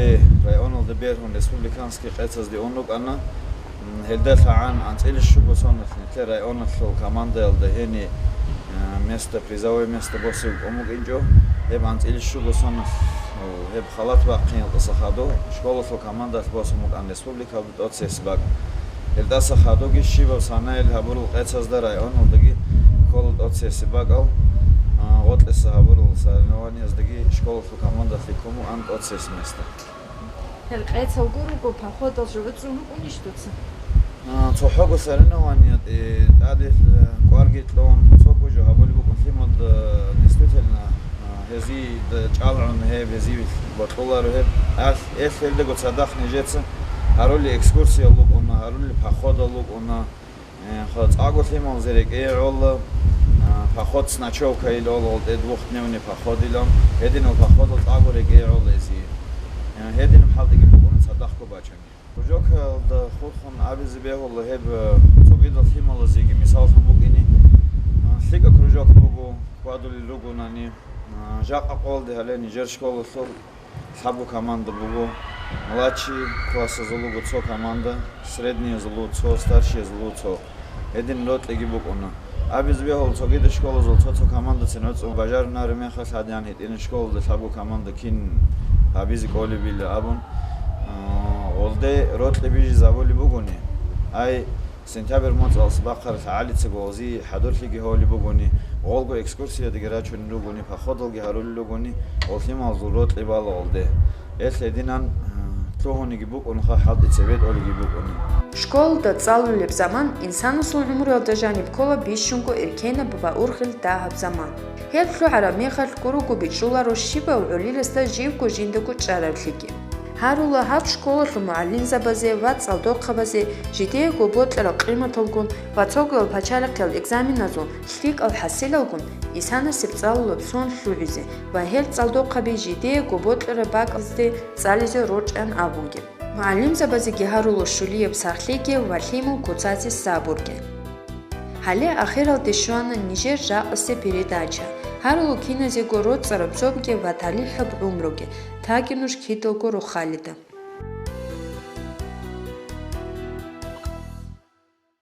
районалда бергьун республиканский къецазде ун рукӀана. М, гьелда лъагӀан анцӀила щуго соналъ нилъер районалъул командаялда гьениб, а, место, призовое место босизе кӀун букӀинчӀо. Гьеб анцӀила щуго соналъ, о, гьеб халат бахъиналдаса хадуб школалъул командалъ босун букӀана республикалда тӀоцебесеб бакӀ. Гьелдаса хадубги щибаб санайил гьабурал къецазда районалдаги ккола тӀоцебесеб бакӀал, а, гъоркьаса гьабурал соревнованияздаги школалъул командалъе ккун букӀана тӀоцебесеб место. Гьел къецалго руго, походал жо бицун букӀунищ дуца? А, цохӀого соревнованиятӀе тӀаде, э, кӀварги кьун, цого жо гьабулеб букӀун лъимал, э, действительно, а, гьезие д-, чӀалгӀун гьеб, гьезие бокьуларо гьеб. Алъ-, элъ гьелдаго цадахъ нижеца гьарулел экскурсиял рукӀуна, гьарулел походал рукӀуна. Э, ха-, цӀакъго лъималазе рекӀее гӀола, а, поход с ночевкой илан, гьалде двухдневный походилан, гьединал походал цӀакъго рекӀее гӀола гьезие. Э, гьединаб хӀалтӀиги букӀуна цадахъго бачани. Кружокалда хурхун абизе бегьула гьеб, э, цогидал лъималазеги мисаллъун букӀине, а, лъикӀаб кружок буго, хьвадулел ругонани, а, жакъа къоялде гьале нижер школалъул лъабго команда буго, младший классазул руго цо команда, среднийязул руго цо, старшийязул руго цо. Гьедин рокьиги букӀуна. Абизе бегьула цогидал школазул цо-цо командацин гӀуцӀун бажарунареб мехалъ гьадин гьитӀинаб школалда лъабго команда кин гьабизе кӀолебила абун, а, гьалде рокьи бижизабулеб бугони. Ай, сентябрь моцӀалъ бахъаралъ гӀалицаго гьезие хӀадурлъиги гьолеб бугони, гьалго экскурсиядеги рачунел ругони, походалги гьарулел ругони, гьал лъималазул рокьи бала гьалде. Элъ гьединан, а, лъугьунеги букӀунаха, хӀалтӀи цебетӀолеги букӀуна. Школалда цӀалулеб заман инсанасул гӀумруялда жаниб ккола бищунго эркенаб ва ургъел дагьаб заман. Гьеб лъугӀараб мехалъ гурого бичӀчӀуларо щибав гӀолиласда живго жиндаго чӀаравлъиги. Гьарула гьаб школалъул мугӀалимзабазе ва цӀалдохъабазе жидеего бокьараб къиматалгун ва цогидал пачалихъиял экзаменазул лъикӀал хӀасилалгун инсанасеб цӀалулеб сон лъугӀизе ва гьел цӀалдохъаби жидеего бокьараб бакӀазде цӀализе рорчӀан абунги. МугӀалимзабазеги гьарула щулияб сахлъиги ва лъимал куцазе сабурги. Гьале ахиралде щвана нижер жакъасеб передача. Гьарула киназего роцӀараб цогиги ва талихӀаб гӀумруги, тӀаде нуж кидалго рохалида.